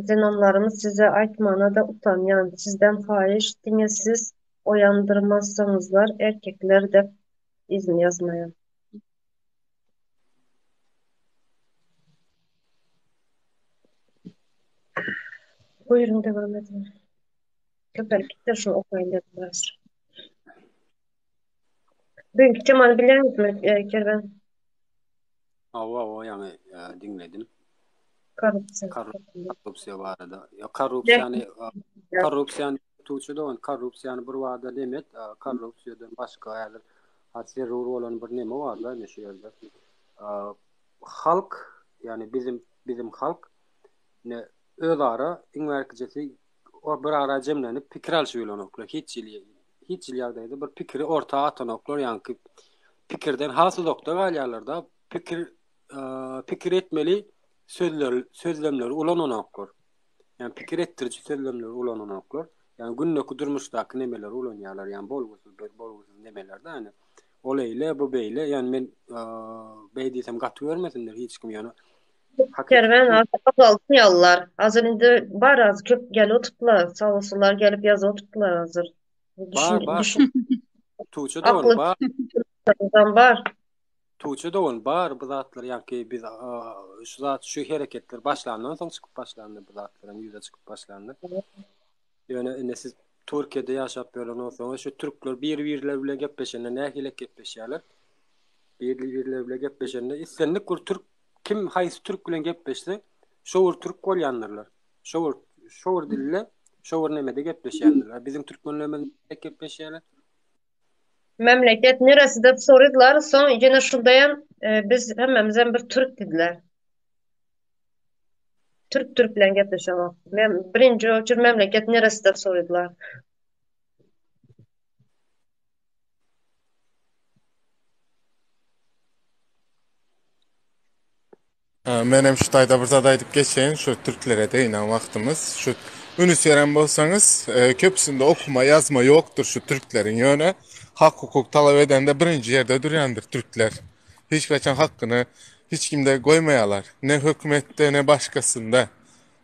Zenanlarymyz size aýtmana-da utanýan, sizden haýyş, diňe siz oýandyrmasaňyzlar erkekler-de yzyny ýazmaýar. Buýruň dowam ediň. Köpelip gitdi şuny okaýyn dedim biraz. Bugünkü temany bilýäňizmi, e, Kerwen? Hawa, hawa, ýaňy e, diňledim. Korrupsiýa. Korrupsiýa barada. Ýa korrupsiýany e, korrupsiýany tuçy dogan korrupsiýany bir wada demet, e, korrupsiýadan başga häzir has zerur bolan bir neme bar da şu ýerde. Halk, ýani bizim bizim halk ne özara iň bärkijesi bir ara jemlenip pikir alşyp bilenoklar. Hiç hili hiç hili ýagdaýda bir pikiri orta atanoklar, ýaňky pikirden has uzakda galýarlar-da. Pikir pikir etmeli sözler sözlemleri ulananoklar. Ýani pikir etdiriji sözlemleri ulananoklar. Ýani gündeki durmuşdaky nemeleri ulanýarlar. Ýani bolgusyz bolgusyz nemeler-de ýani. Ol eýle, bu beýle. Ýani men beý diýsem gaty görmesinler hiç kim ýöne. Kerwen azalsyn ýalylar. Hazır indi bar az köp gelip oturtdylar. Sag bolsunlar gelip ýazyp oturtdylar hazır. Bar bar. Tuğçe dogan bar. Bar. Tuğçe dogan bar bu zatlar ýaňky biz şu zat şu hereketler başlandan soň çykyp başlandy bu zatlar ýüze çykyp başlandy. Ýöne indi siz Türkiýede ýaşap ýören bolsaňyz şu türkler bir-birleri bilen gepleşende nähili gepleşýärler? Bir-birleri bilen gepleşende islendik bir türk kim haýsy türk bilen gepleşse şo bir türk bolýandyrlar. Şo bir şo bir dilde şo bir nemede gepleşýändirler. Biziň türkmenlerimiz gepleşýärler. Memleket neresi diýip soradylar, soň ýene şundaýam e, biz hemmämizem bir türk diýdiler. Türk türk bilen gepleşen wagt. Men birinji oçur memleket neresi diýip soradylar. Menem şu taýda bir zat aýdyp geçeýin, şu türklere deginen wagtymyz. Şu ünüs beren bolsaňyz, e, köpüsinde okuma ýazma ýokdur şu türkleriň. Ýöne hak hukuk talap edende birinji ýerde durýandyr türkler. Hiç haçan hakyny hiç kimde goýmaýarlar. Ne hökümetde ne başkasynda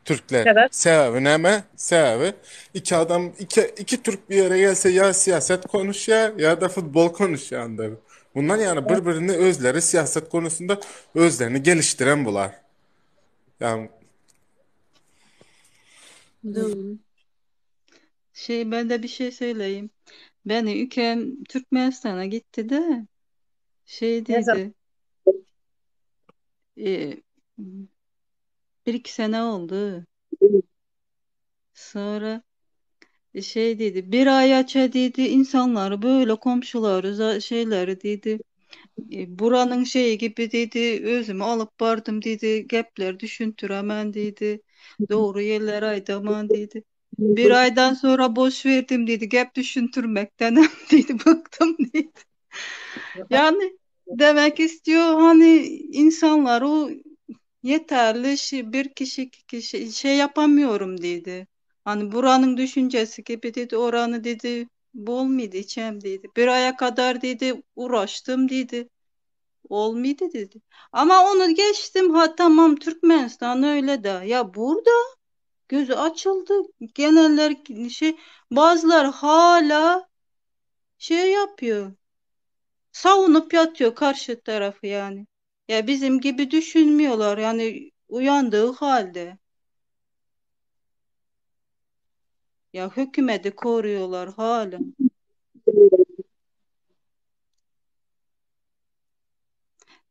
türkler. Sebäp? Sebäbi näme? Sebäbi iki adam iki, iki türk bir ýere gelse ýa siýaset konuşýar ýa-da futbol konuşýandyr. Bundan ýany bir-birini özleri siýaset konusunda özlerini gelişdiren bular. Ýa Doğru. Şey ben de bir şey söyleyeyim. Beni ülkem Türkmenistan'a gitti de şey Ne zaman? dedi. E, bir iki sene oldu. Sonra şey dedi. Bir ay aça dedi insanları böyle komşuları za- şeyleri dedi. E, buranın şeyi gibi dedi. Özümü alıp bardım dedi. Gepler düşüntüremen dedi. Doğru yerlere aydaman dedi. Bir aydan sonra boş verdim dedi. Gep düşüntürmekten dedi. Bıktım dedi. Yani demek istiyor hani insanlar o yeterli şey, bir kişi iki kişi şey yapamıyorum dedi. Hani buranın düşüncesi gibi dedi oranı dedi bolmadı içem dedi. Bir aya kadar dedi uğraştım dedi. Olmadı dedi. Ama onu geçtim ha tamam Türkmenistan öyle de. Ya burada gözü açıldı. Geneller şey bazıları hala şey yapıyor. Savunup yatıyor karşı tarafı yani. Ya bizim gibi düşünmüyorlar yani uyandığı halde. Ya hükümeti koruyorlar hala.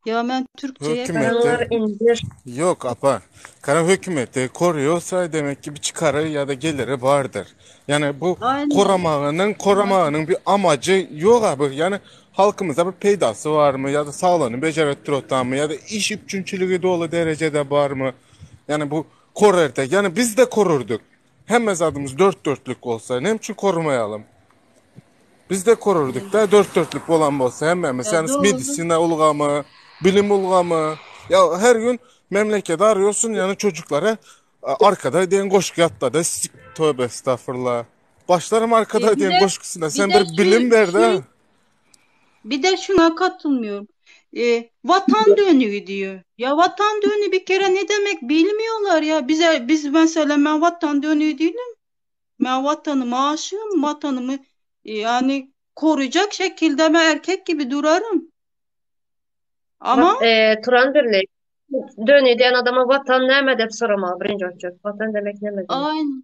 Ya ben Türkçe'ye hökümeti Karanlar indir. Yok apa. Kara hökümeti koruyorsa demek ki bir çıkarı ya da geliri vardır. Yani bu Aynen. koramağının koramağının bir amacı yok abi. Yani halkımıza bir peydası var mı ya da sağlığını becerettir mı ya da iş üpjünçiligi dolu derecede var mı? Yani bu korur da yani biz de korurduk. Hemme zadymyz dört dörtlük bolsa näme üçin korumayalım? Biz de korurduk da dört dörtlük bolan bolsa hemmemiz. Ya Yani doğru. medisina ulgamy, bilim ulgamy. Ya her gün memleketi arıyorsun yani çocuklara arkada diyen goşgy ýatda sik tövbe estağfurullah. Başlarym arkada E, bir diýen de goşgusyna bir sen de bir bilim şu ber-de. şu bir de şuna katılmıyorum. E, vatan dönüğü diyor. Ya vatan dönüğü bir kere ne demek bilmiyorlar ya. Bize biz mesela ben vatan dönüğü değilim. Ben vatanıma aşığım. Vatanımı yani koruyacak şekilde ben erkek gibi durarım. Ama Bak, e, Turan Birli, dönü diýen adama vatan näme diýip soramaly birinji oçurt. Vatan demek näme diýmek? aynı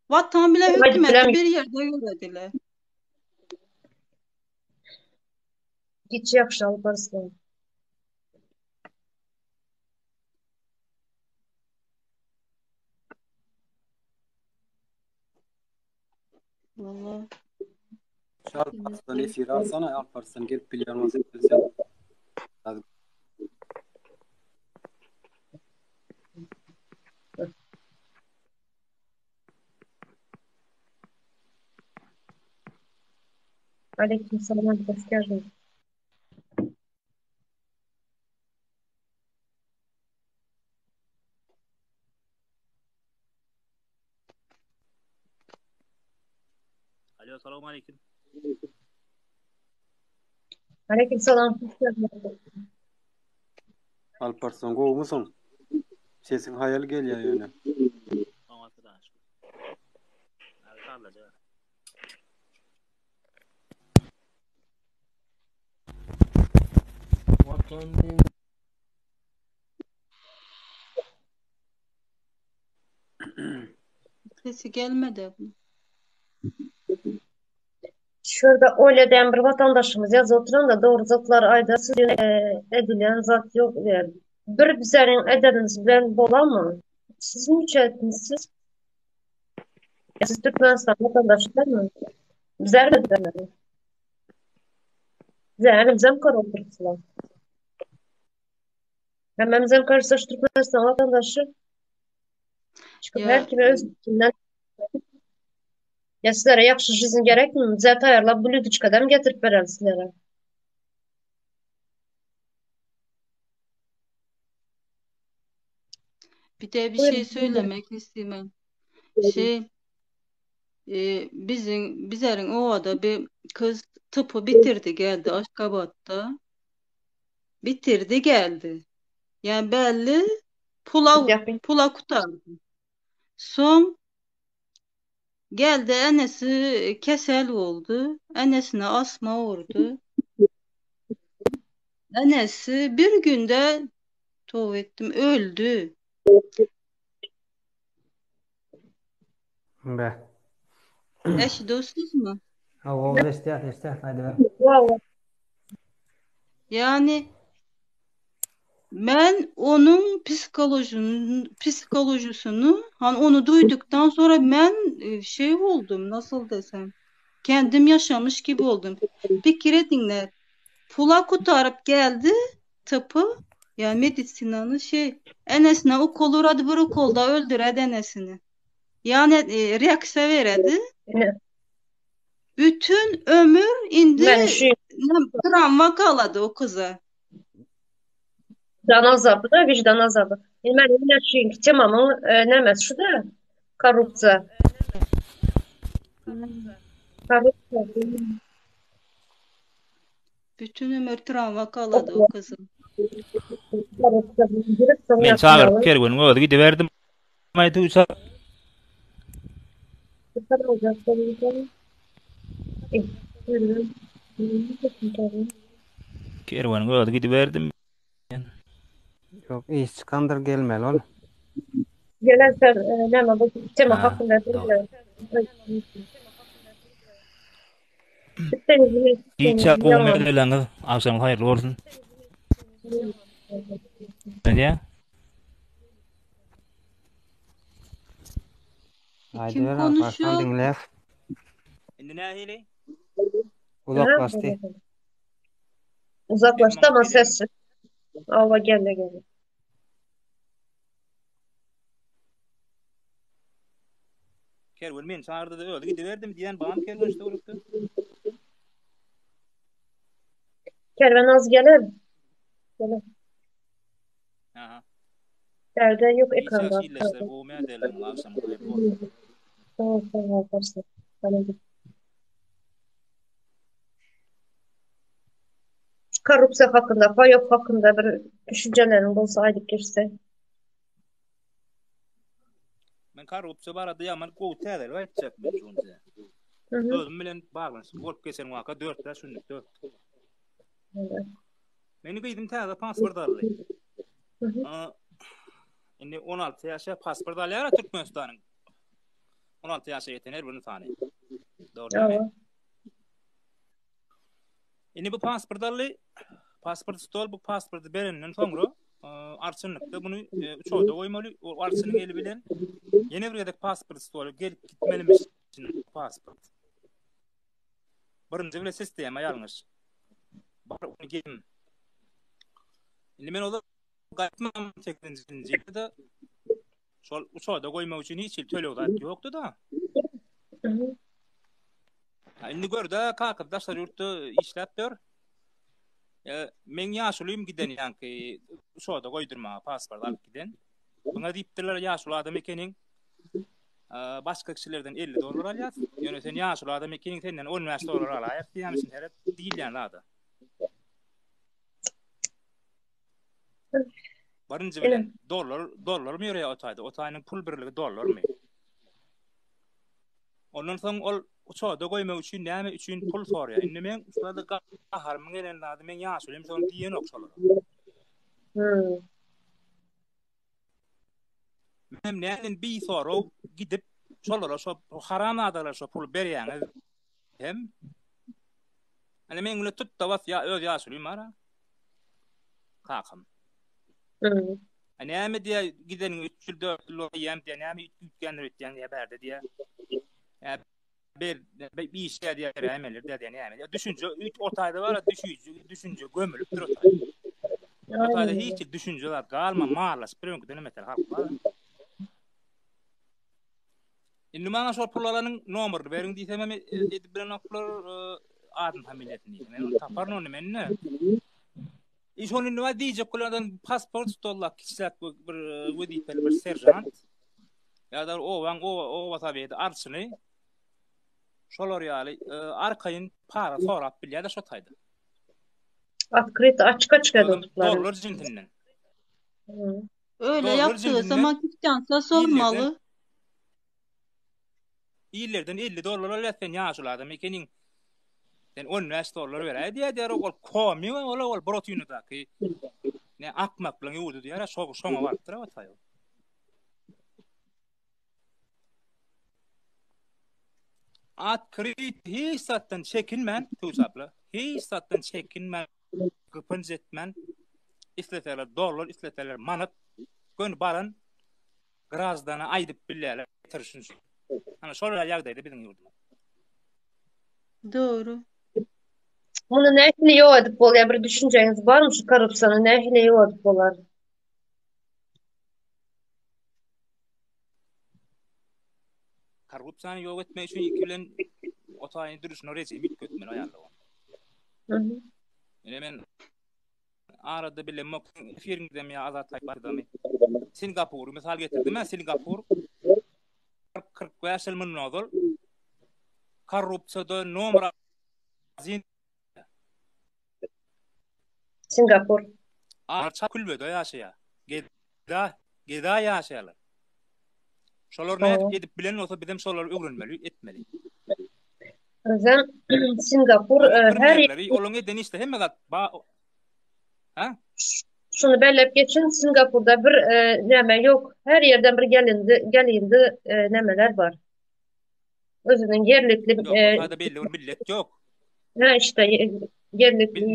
vatan bile Aýdyp hükümeti bilen bir yerde yürüdüler. Giç ýagşy Alparslan. Vallahi. Şu Alparslan efir alsana Alparslan gelip bilýän bolsa bilse. Aleyküm selam, hoş geldin. Alo, salam aleyküm. Aleyküm selam, hoş geldin. Alparslan gowumysyň? Sesiň haýal gelýär ýöne. Oňa Hudaýa şükür. Abi sallaja. Watan Sesi gelmedi abla. Şurada öyle diýen bir watandaşymyz ýazyp oturan da dogry zatlar aýdar siz e, edilen zat ýok diýer. Bir bizleriň edenimiz bilen bolammy? Siz niçe etmişsiz? Siz Türkmenistan vatandaşı dälmi? Bizler de demeli. Bize elimizem kar oturtdular. Hemmemizem karışsa şu Türkmenistan vatandaşı çıkıp Ya her kime öz fikrinden ya sizlere yakşı жизнь gerek mi? Bize tayarlap blüdüçkadan getirip veren sizlere. bir de bir Buyurun. şey söylemek istiyorum. Şey e, bizim bizlerin ovada bir kız tıpı bitirdi geldi Aşkabat'ta. Bitirdi geldi. Yani belli pula Yapın. pula kurtardı. Son geldi enesi kesel oldu. Enesine asma vurdu. Enesi bir günde tövbe ettim öldü. Be. Eşi dostuz mu? Hawa, eşitýäs, eşitýäs, aýdyber. Vallahi. Yani ben onun psikolojinin psikolojisini hani onu duyduktan sonra ben e, şey oldum nasıl desem kendim yaşamış gibi oldum. Bir kere dinle pula kurtarıp geldi tıpı yani medisinanı şey enesine ukol uğradı bir ukolda öldüredi enesini. Yani e, reaksiya veredi. Ne? Bütün ömür indi Ben şu ne, travma kaladı o kıza. vicdan azabı da vicdan azabı. Yani ben yine şu temamın e, nemesi şu da korrupsiya. Korrupsiya. Bütün ömür travma kaladı o kızın. Korrupsiya. Girip sonra Men çagyryp yapmayalım. kerweniň özi gidiberdim. Aýdyp Kerweniň özi gidiberdim. Ýok, iş çykandyr gelmeli ol. Gelen sen e, neme bu tema Ha, hakkında dogry. değil Giç gowy meseleňiz, agşamyňyz haýyrly bolsun. Nädýä? Kim Aýdyber, Alparslan konuşuyor? diňläs. Indi nähili? Uzaklaşdy. Uzaklaştı Sesim ama oňat gelýärmi? ses Ava geldi geldi. Kerwen meni çagyrdy-da özi gidiberdim diýen bam kerwen şu töwerekde. Kervan az gelir. Gelir. Aha. Nerede yok Giç ekranda. ýagşy illeşler, gowy meseleňiz, agşamyňyz haýyrly bolsun. Tamam tamam Alparslan. Korrupsiýa hakynda, paýok hakynda bir düşünjeleriň bolsa aýdyp geçseň. Men korrupsiýa barada ýaman gowy täzelik aýtjak men şunça. Özüm bilen baglanyşykly bolup geçen waka 4-5 günlükde. Meni gyzym täze pasport aldy. Indi 16 ýaşa pasport alýar Türkmenistanyň. 16 ýaşa ýeten her bir ynsany. Dogry. Indi bu pasport aldy. Pasport stol bu pasporty berenden soňra e, arçynlykda bunu e, uçarda goýmaly. O arçynyň eli bilen ýene bir gezek pasport stola gelip gitmelimiş pasport. Birinji bile sistema ýalňyş. Bar ony gelim. Indi men ozal gaýtmam 8-nji ýylda şol uçarda goýmak üçin hiç hili töleg zat ýokdy da. Ha, indi gör-de kakam daşary ýurtda işläp ýör. E, meň ýaşulym giden ýaňky uçarda goýdurmaga pasport alyp giden. Muňa diýipdirler ýaşuly adam ekeniň. E, başga kişilerden 50 dollar alýas. Ýöne sen ýaşuly adam ekeniň senden 15 dollar alaýas diýýärmişin seret diýilýän zada. Birinji bilen dollar dollarmy ýörýär o taýda? O taýynyň pul birligi dollarmy? Ondan soň ol uçarda goýmak üçin näme üçin pul soraýar. Indi men şurada gaharymyň gelen zady men ýaşuly hem şony diýenok şolara. Hmm. Men näden bir sorag gidip şolara şo haram adalara şo puly berýäňiz hem Hani men güne tut da bas ya öz ýaşulym ara. Kakam. Hmm. A näme diýä gideniň 3 ýyl 4 ýyl bolýan diýä näme üýtgändir ötýän diýä bärde diýä. Ä ber bir işe diýä beräýmeler diýä diýä näme diýä. Düşünje üýt o taýda bar düşünje düşünje gömülipdir o taýda. O taýda hiç düşünje zat galma marlaşyp bir öňküden hem beter halk bar. Indi maňa şol pul alanyň nomerini beriň diýsem hem edip bilenoklar adyny familiýasyny diýsem. Men ony taparyn ony men ne. Iş ony nima diýjek bulardan pasport stollap kiçiräk bir wezipeli bir seržant ýa-da obaň oba soweti arçyny şolar ýaly arkaýyn para sorap bilýär-de şo taýda. Otkryt açyk açyk edip otuplar. Dollar cinsinden. Öyle Dollar yaptığı cinsinden zaman kimse sormalı. Illerden 50 dollar alýar sen ýaşuly adam ekeniň. Sen 15 dollar beräý diýýär diýär ol komi ol ol Brotinadaky ne akmaklyň ýurdy diýär şo şoňa barypdyr o taý. Atkryt hiç zatdan çekinmän, Tuğçe hiç zatdan çekinmän, gypynç etmän, isleseler dollar, isleseler manat, göni baran graždana aýdyp bilýärler getirişini. Ana şol ýagdaýda biziň ýurdumyz. Dogry. Muny nähili ýok edip bolýar bir düşünjeňiz barmy şu korrupsiýany nähili ýok edip bolar? Korrupsiýany ýok etmek üçin ilki bilen o taýyny duruşyna rejim üýtgetmeli aýarlaw. Mhm. Ine men arada bilemok efiriňizde ýa Azat Aýbardamy. Singapury mysal getirdim. Men Singapur 45 ýyl mundan ozal korrupsiýada nomer 1 Singapur. Arça külbede ýaşaýar. Geda, geda ýaşaýarlar. Şolar nädip edip bilen bolsa bizem şolary öwrenmeli, etmeli. Özem Singapur e, her olaryň eden işleri hemme zat ba Ha? Şuny belläp geçin, Singapurda bir e, näme ýok. Her ýerden bir gelindi, gelindi e, nämeler bar. Özüniň ýerlikli Ýok, e, o belli bir millet ýok. Ha işte ýerlikli ýerlikli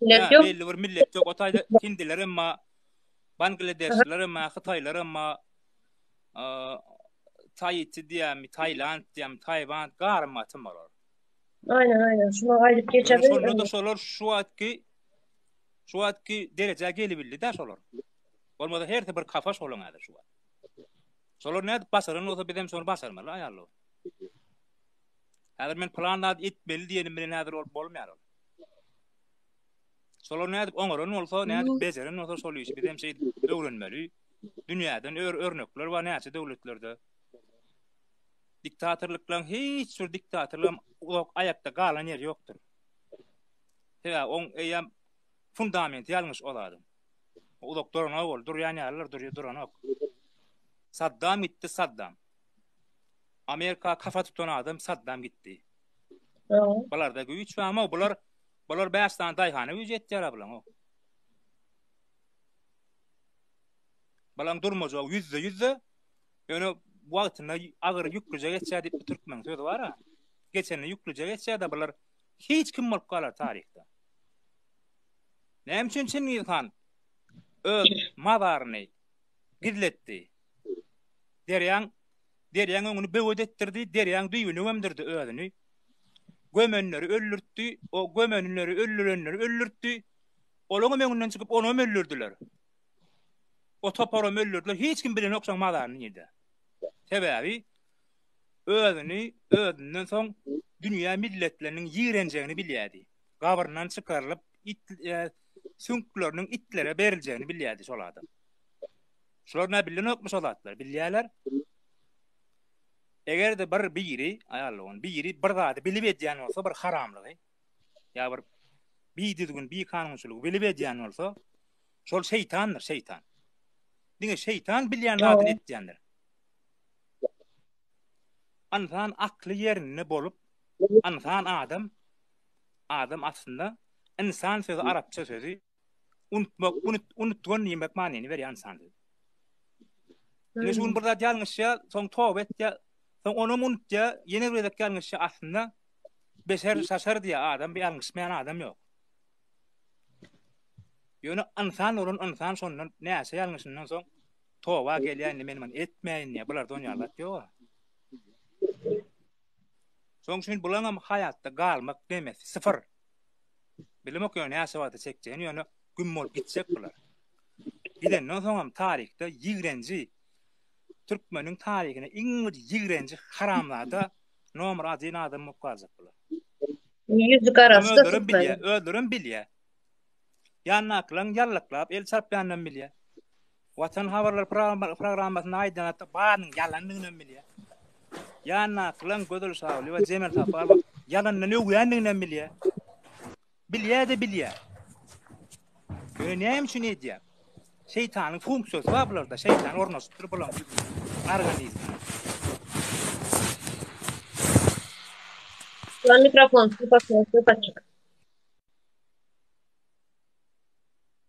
millet ýok. Belli bir millet ýok. O taýda hindiler hem Bangladeşliler hem, Hytaýlar hem, Taiti diýýärmi, Tailand diýýärmi, Taýwan, garym gatym olar. Aýnen, aýnen. Şunu aýdyp geçelim. Şonda da şolar şu wagtky şu wagtky derejä gelibildi-de şolar. Bolmasa hersi bir kafa şolaň häzir şu wagt. Şolar nädip başaran bolsa bizem şony başarmaly aýallar. Häzir men plan zat etmeli diýenim bilen häzir ol bolmaýar ol. Şolar nädip oňaran bolsa, nädip bejeren bolsa şol işi biz hem şeýdip öwrenmeli. Dünýäden ör örnekler bar näçe döwletlerde. Diktatorlyklaryň hiç bir diktatorlygyň uzak aýakda galan ýeri ýokdur. Sebäbi oň eýýäm fundamenti ýalňyş o zadyň. Uzak duranok ol, durýan ýalylar durýar, duranok. Saddam gitdi, Saddam. Amerika kafa tutan adam Saddam gitdi. Bularda güýç barmy? Bular bular 5 sany daýhana güýç etýär bulaň. Bulaň durmajagy ýüzde ýüzde. Ýöne wagtynda agyr ýüklüje geçýär diýip bir türkmeniň sözi bar-a. Geçende ýüklüje geçýär-de bular hiç kim bolup galar taryhda. Näme üçin Çingiz han öz mazaryny gizletdi? Derýaň derýaň öňüni böwet etdirdi, derýaň düýbüne gömdürdi özüni. Gömenleri öldürtdi, o gömenleri öldürenleri öldürtdi. Olaňam öňünden çykyp onam öldürdiler. O toparam öldürdiler. Hiç kim bilenok şoň mazaryny nirde. Sebäbi özüni özünden soň dünýä milletleriniň ýigrenjegini bilýärdi. Gabryndan çykarylyp it e, süňkleriniň itlere beriljegini bilýärdi şol adam. Şular nä bilenokmy şo zatlary? Bilýärler. Eger-de bir biri, aýallygyň biri bir zady bilip edýän bolsa, bir haramlygy ýa bir bidüzgün, bikanunçylygy bilip edýän bolsa, Şol şeýtandyr, şeýtan. Diňe şeýtan bilýän zadyny etýändir. Ynsan akly ýerinde bolup, ynsan adam, adam aslynda ynsan sözi arapça sözi unutmak, unut, unutgan diýmek manyny berýär ynsan sözi. Ine şu gün bir zat ýalňyşýar, soň toba etýär, soň onam unutýar, ýene bir gezek ýalňyşýar. Aslynda beşer şaşar diýýär, adam bir ýalňyşmaýan adam ýok. Ýöne ynsan bolan ynsan şondan näçe ýalňyşyndan soň toba gelýär indi men muny etmäýin diýýär. Bularda onýa zat ýok. Şoň üçin bulaňam haýatda galmak nemesi syfyr. Bilemok ýöne näçe wagta çekjegini ýöne güm bolup gitjek bular. Gidenden soňam taryhda ýigrenji türkmeniň taryhyna iň bir ýigrenji haramzada nomer adin adam bolup galjak bular. Ýüzi garasy da Özlerem bilýär, özlerem bilýär. Ýandakylaryň ýallaklap el çarpýanynam bilýär. Watan habarlar programmasynda aýdan hatda barynyň ýalanlygynam bilýär. Ýandakylaryň Gözel Şagulyýewa, Jemel Saparowa ýalandan öwýändiginem bilýär. Bilýär-de bilýär. Ýöne näme üçin edýär? Şeýtanyň funksiýasy bar bularda. Şeýtan ornaşypdyr bularyň organizmine. Lan mikrofon söz açyk.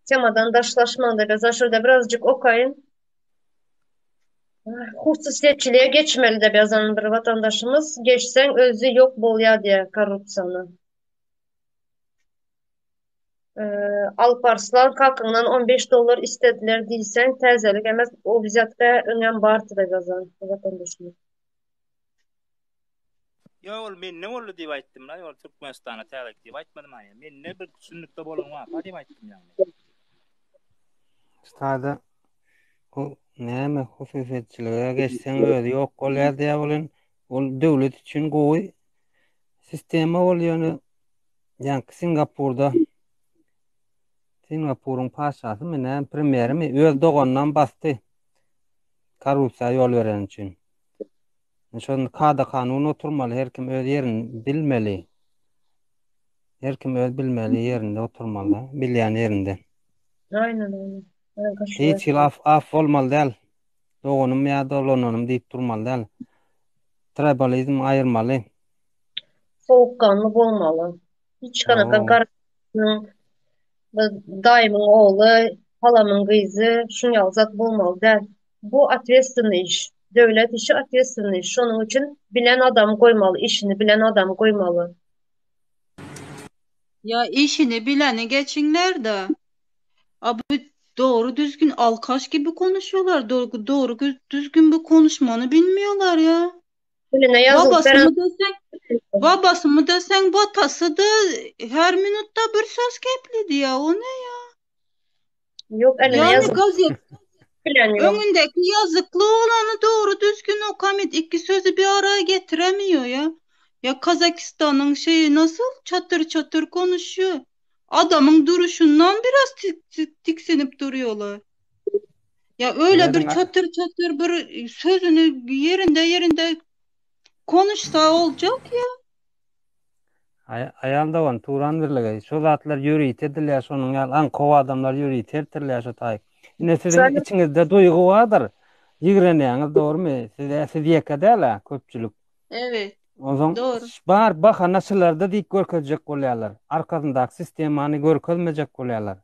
Temadan daşlaşmaň da biraz şurada birazcık okaýyn. Hususyýetçiliğe geçmeli de ýazan bir watandaşymyz. Geçseň özi ýok bolýar diýýär korrupsiýany. Alparslan kakyňdan 15 dollar istediler diýseň täzelik emes o wzýatka öňem bardy da ýazan watandaşymyz. Ýok ol mende boldy diýip aýtdym la ýol Türkmenistana täzelik diýip aýtmadym aýa. Mende bir düşünlikde bolan waka diýip aýtdym ýagny. Stada bu näme hususyýetçilige geçseň özi ýok bolýar diýýär welin ol döwlet üçin gowy sistema ol ýöne ýaňky Singapurda Singapuryň patyşasymy näme premýerimi öz doganynam basdy korrupsiýa ýol bereni üçin. Şonda kada kanun oturmaly, her kim öz ýerini bilmeli. Her kim öz bilmeli ýerinde oturmaly, bilýän ýerinde. Aynen aynen. Hiç hili af, af bolmaly däl. Doganym ýa dolananym diýip durmaly däl. Tribalizm aýyrmaly. Sowukganly bolmaly. Hiç kanaka gar daýymyň ogly, halamyň gyzy, şuň ýaly zat bolmaly däl. Bu otwestwennyý iş. Döwlet işi otwestwennyý iş. Şonuň üçin bilen adamy goýmaly, işini bilen adamy goýmaly. Ya işini bileni geçinler-de. A bu dogry düzgün alkaş gibi konuşuyorlar. Doğru, doğru düzgün bir konuşmanı bilmiyorlar ya. Diline ýazylyp Babasymy desen, babasymy desen batasy da her minutda bir söz gepledi ya. O ne ya? Ýok, eline Yani ýazylyp gazet bilen ýok. öňündeki ýazykly olany dogry düzgün okamit iki sözü bir araya getiremiyor ya. Ya Kazakistan'ın şeyi nasıl çatır çatır konuşuyor. Adamın duruşundan biraz tik, tik, tiksinip duruyorlar. Ya öyle bir çatır çatır bir sözünü yerinde yerinde. Konuşsa boljak ýa. Aýal dogan Turan birligi şo zatlar ýörite edilýär şonuň ýaly aňkow adamlar ýörite eltilýär şo taýy. Ine siziň içiňizde duýgy bardyr. Ýigrenýäňiz dogrymy? Siz siz ýeke däl-ä köpçülik. Evet. Onsoň Dogry. bar bahana şularda diýip görkezjek bolýarlar. Arkasyndaky sistemany görkezmejek bolýarlar.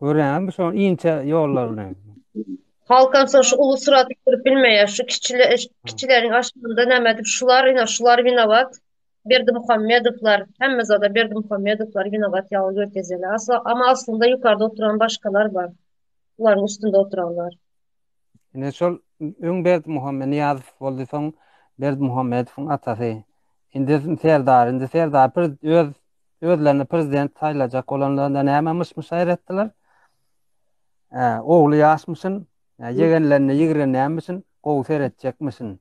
Görýäňizmi şo inçe ýollaryny? Halkam soň şu uly surat görüp bilmeýär. Şu kiçile kiçileriň aşagynda näme edip şular ine şular winowat. Berdimuhamedowlar hemme zada Berdimuhamedowlar winowat ýaly görkezýärler. Asla ama aslynda ýukarda oturan başgalar bar. Bularyň üstünde oturanlar. Ine şol öň Berdimuhamed Nyýazow boldy soň Berdimuhamedowyň atasy. Indi Serdar, indi Serdar öz Özlerini prezident saýlajak bolanlarynda näme myş-myş aýratdylar? Ä, ogly ýaşmyşyn, ýegenlerine ýigrenýänmişin, gowy seretjekmişin.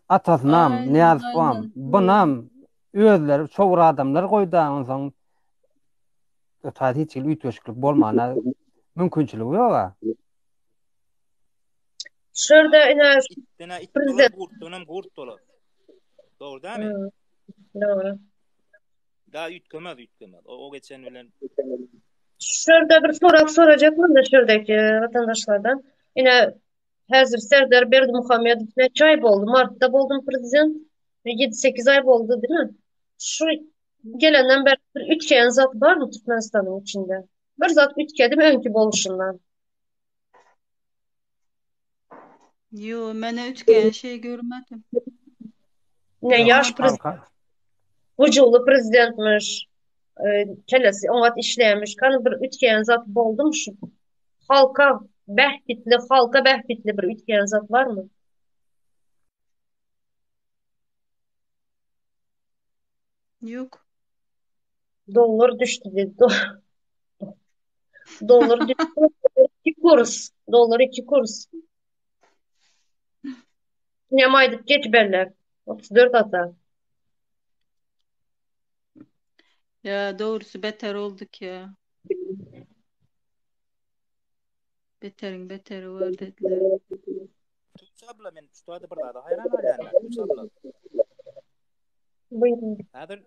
Atasynam, Nyýazowam, bunam özleri çowur adamlar goýdy, onsoň ötaýda hiç hili üýtgeşiklik bolmana mümkinçiligi ýog-a. Şu ýerde ine Itden-ä it bolar, gurtdanam gurt bolar. Dogry dämi? Dogry. Da üýtgemez, üýtgemez. O, o geçen bilen. Şu ýerde bir sorag sorajakmyn da şu ýerdäki watandaşlardan. Ine häzir Serdar Berdimuhamedow näçe aý boldy? Martda boldumy prezident? 7-8 aý boldy, değil mi? Şu gelenden beri bir üýtgeýän zat barmy Türkmenistanyň içinde? Bir zat üýtgedimi öňki boluşyndan? Ýo, men üýtgeýän şey görmedim. Ne ýaş prezident, hyjuwly prezidentmiş, e, kellesi oňat işleýärmiş. Hany bir üýtgeýän zat boldumy şu halka bähbitli, halka bähbitli bir üýtgeýän zat barmy? Ýok. Dollar düşdi diýdi. Dollar düşdi. 2 kurs. Dollar 2 kurs. Nem aýdyp geç belle. 34 ata. Ya dogrusy beter olduk ya. Beteriň beteri bar dediler. Tuğçe abla men şu taýda bir zada haýran galýan. Tuğçe abla. Buyurun. Häzir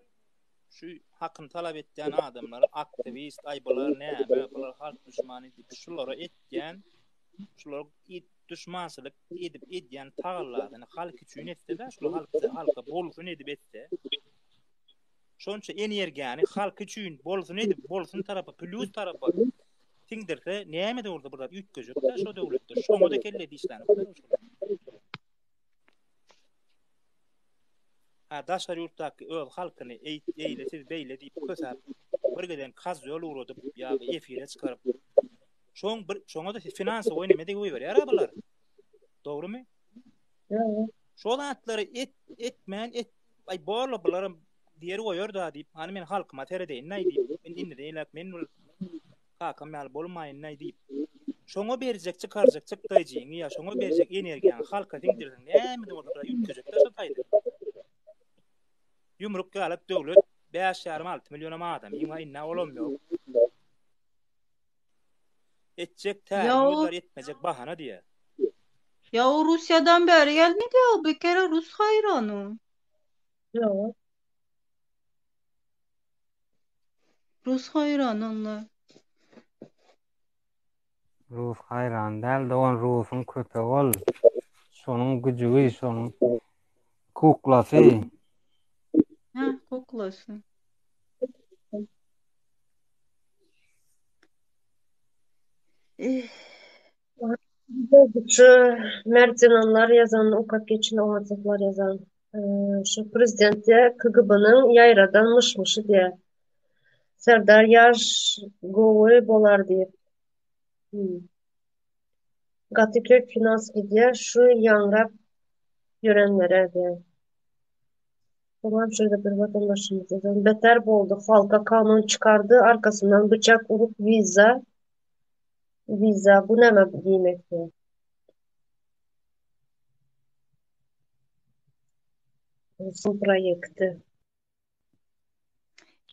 şu hakyny talap etýän adamlar aktiwist, aý bular näme, bular halk duşmany diýip şulara etýän, şular duşmançylyk edip edýän tagallasyny halk üçin etse-de, şular halk halka bolsun edip etse, şonça energiýany halk üçin bolsun edip, bolsun tarapa, plýus tarapa siňdirse, näme-de bolsa bir zat üýtgejek-dä şo döwletde. Şoňa-da kelle dişlänoklar şolar. Ha daşary ýurtdaky öz halkyny eý eýle siz beýle diýip kösäp bir giden kazýol ugradyp ýa efire çykaryp şoň bir şoňa-da finansowy neme de goýberýär bular. Dogrymy? Şo zatlary et etmän et aý borla bularam diýer goýar da diýip hany men halkyma seredeýin-aý diýip indi indi eýläk men bir kakam ýaly bolmaýyn-aý diýip şoňa berjek çykarjak çykdaýjyňy ýa şoňa berjek energiýaňy halka siňdirseň näme-de bolsa bir üýtgejek-dä şo taýda. Ýumruk ýalak döwlet bäş ýarym alty millionam adam ýa indi olam ýok. Etjek täriň özleri etmejek bahana diýýär. Ýa o Russiýadan bäri gelmedi ýa bir kere rus haýrany o. Ýok. Rus haýrany onlar. Rus haýrany däl dogan rusuň köpegi ol. Şonuň güjügi şonuň kuklasy. Hä kuklasy. Eh. Şu mert zenanlar ýazanyny okap geçin oňat zatlar ýazan. Şu prezident diýä KGB-niň ýaýradan myş-myşy diýä. Serdar ýaş gowy bolar diýip. Gaty köp finans gidýä şu ýaňrap ýörenlere diýä. Soňam şeýle bir watandaşymyz ýazan beter boldy halka kanun çykardy arkasyndan bıçak urup wiza Wiza bu näme diýmek bu? Olsun proýekti.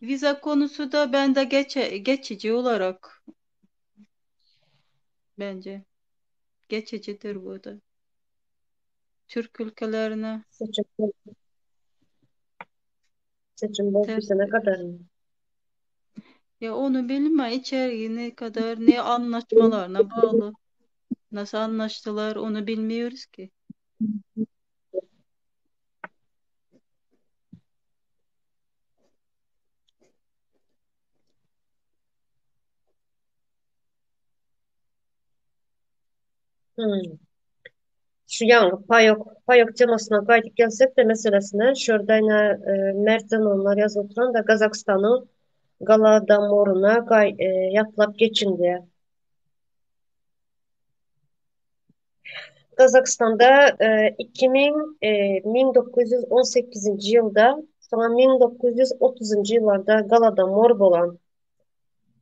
Vize konusu da bende geçe, geçici olarak bence geçicidir bu da. Türk ülkelerine. Seçim Seçim bolup Ters bitene kadar mı? Ya onu bilme içeriği ne kadar ne anlaşmalarına bağlı. Nasıl anlaştılar onu bilmiyoruz ki. Hmm. Şu ýaňky paýok, paýok temasyna gaýdyp gelsek-de meselesine, şu ýerde ine Mertden onlar ýazyp oturan-da Gazagystanyň Galadomoryna gaý ýatlap geçiň diýýär. Gazagystanda 2000 1918-nji ýylda, soňam 1930-njy ýyllarda Galadomor bolan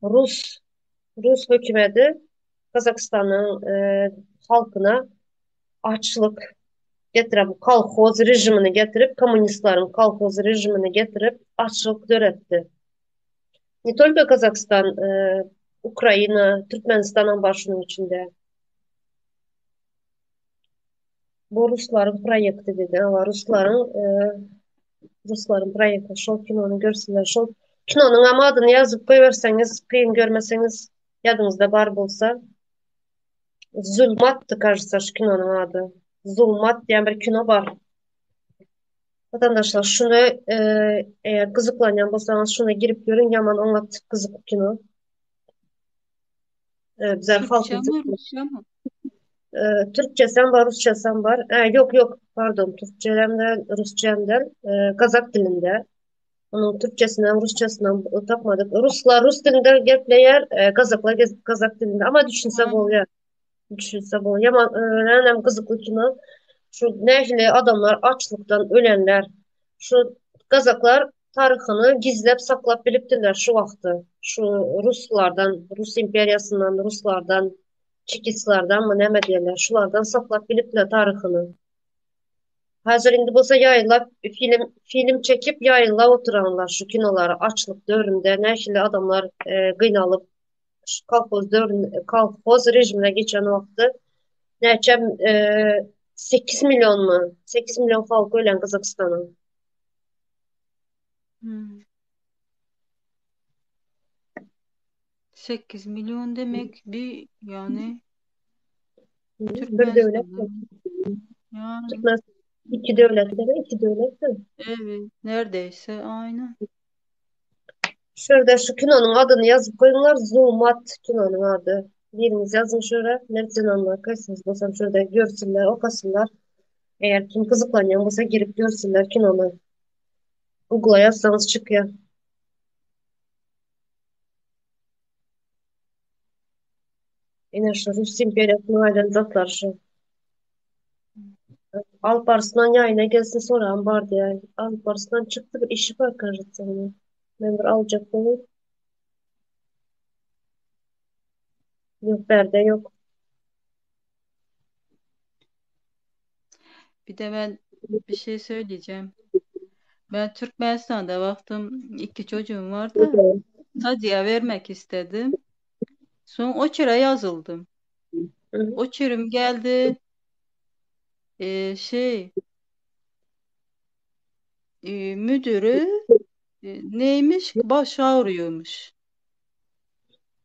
rus rus hökümeti Gazagystanyň halkyna açlyk getiren bu kolhoz režimini getirip, kommunistleriň kolhoz režimini getirip, açlyk döretdi. Ne tolko Gazagystan, Ukraina, Türkmenistanam bar şunuň içinde. Bu ruslaryň proýekti diýdi. Hawa, ruslaryň ruslaryň proýekti. Şol kinony görsünler. Şol kinonyň hem adyny ýazyp goýberseňiz, kyn görmeseňiz, ýadyňyzda bar bolsa. Zulmatdy, кажется, şu kinonyň ady. Zulmat diýen bir kino bar. Watandaşlar, şuny eger gyzyklanýan bolsaňyz, şuna girip görüň, ýaman oňat gyzykly kino. Bizler Türkçe mi, Rusça mı? Türkçesem bar, Rusçasam bar. Ýok, ýok, pardon, türkçem däl, rusçam däl, gazak dilinde. Onuň türkçesinem, rusçasynam tapmadyk. Ruslar rus dilinde gepleýär, gazaklar gazak dilinde. Ama düşünse bolýar. Düşünse bolýar. Ýaman örän gyzykly kino. Şu nähili adamlar açlykdan ölenler. Şu gazaklar taryhyny gizlep saklap bilipdirler şu wagty. Şu ruslardan, Rus imperiýasyndan, ruslardan, çekistlardanmy näme diýerler, şulardan saklap bilipdirler taryhyny. Häzir indi bolsa ýaýlap film film çekip ýaýlap oturanlar şu kinolary açlyk döwründe nähili adamlar gynalyp şu kolhoz döwründe kolhoz režimine geçen wagty näçe 8 millionmy 8 million halky ölen Gazagystanyň. Hmm. 8 milyon demek bir yani Bir döwlet. Yani Türkmenistan iki döwlet demek, iki döwlet. Evet, neredeyse aynı. Şurada şu kinonyň adyny ýazyp goýuňlar, Zulmat kinonyň ady. Biriniz ýazyň şura, Mertjenanlar kaýsyňyz bolsam şurada görsünler, okasynlar. Eger kim gyzyklanýan bolsa girip görsünler kinony. Google'a ýazsaňyz çykýar. Ine şu Rus imperiýasynyň aýdan zatlary şu. Alp Arslan ýaýyna gelsin soragym bar diýýär. Alp Arslan çykdy bir işi bar кажется onuň. Men bir aljak bolup. Ýok bärde ýok. Bir de ben bir şey söyleyeceğim. Ben Türkmenistan'da baktım iki çocuğum vardı. Sadiye vermek istedim. Son o çıra yazıldım. O çürüm geldi. Ee, şey e, müdürü e, neymiş? Baş ağrıyormuş.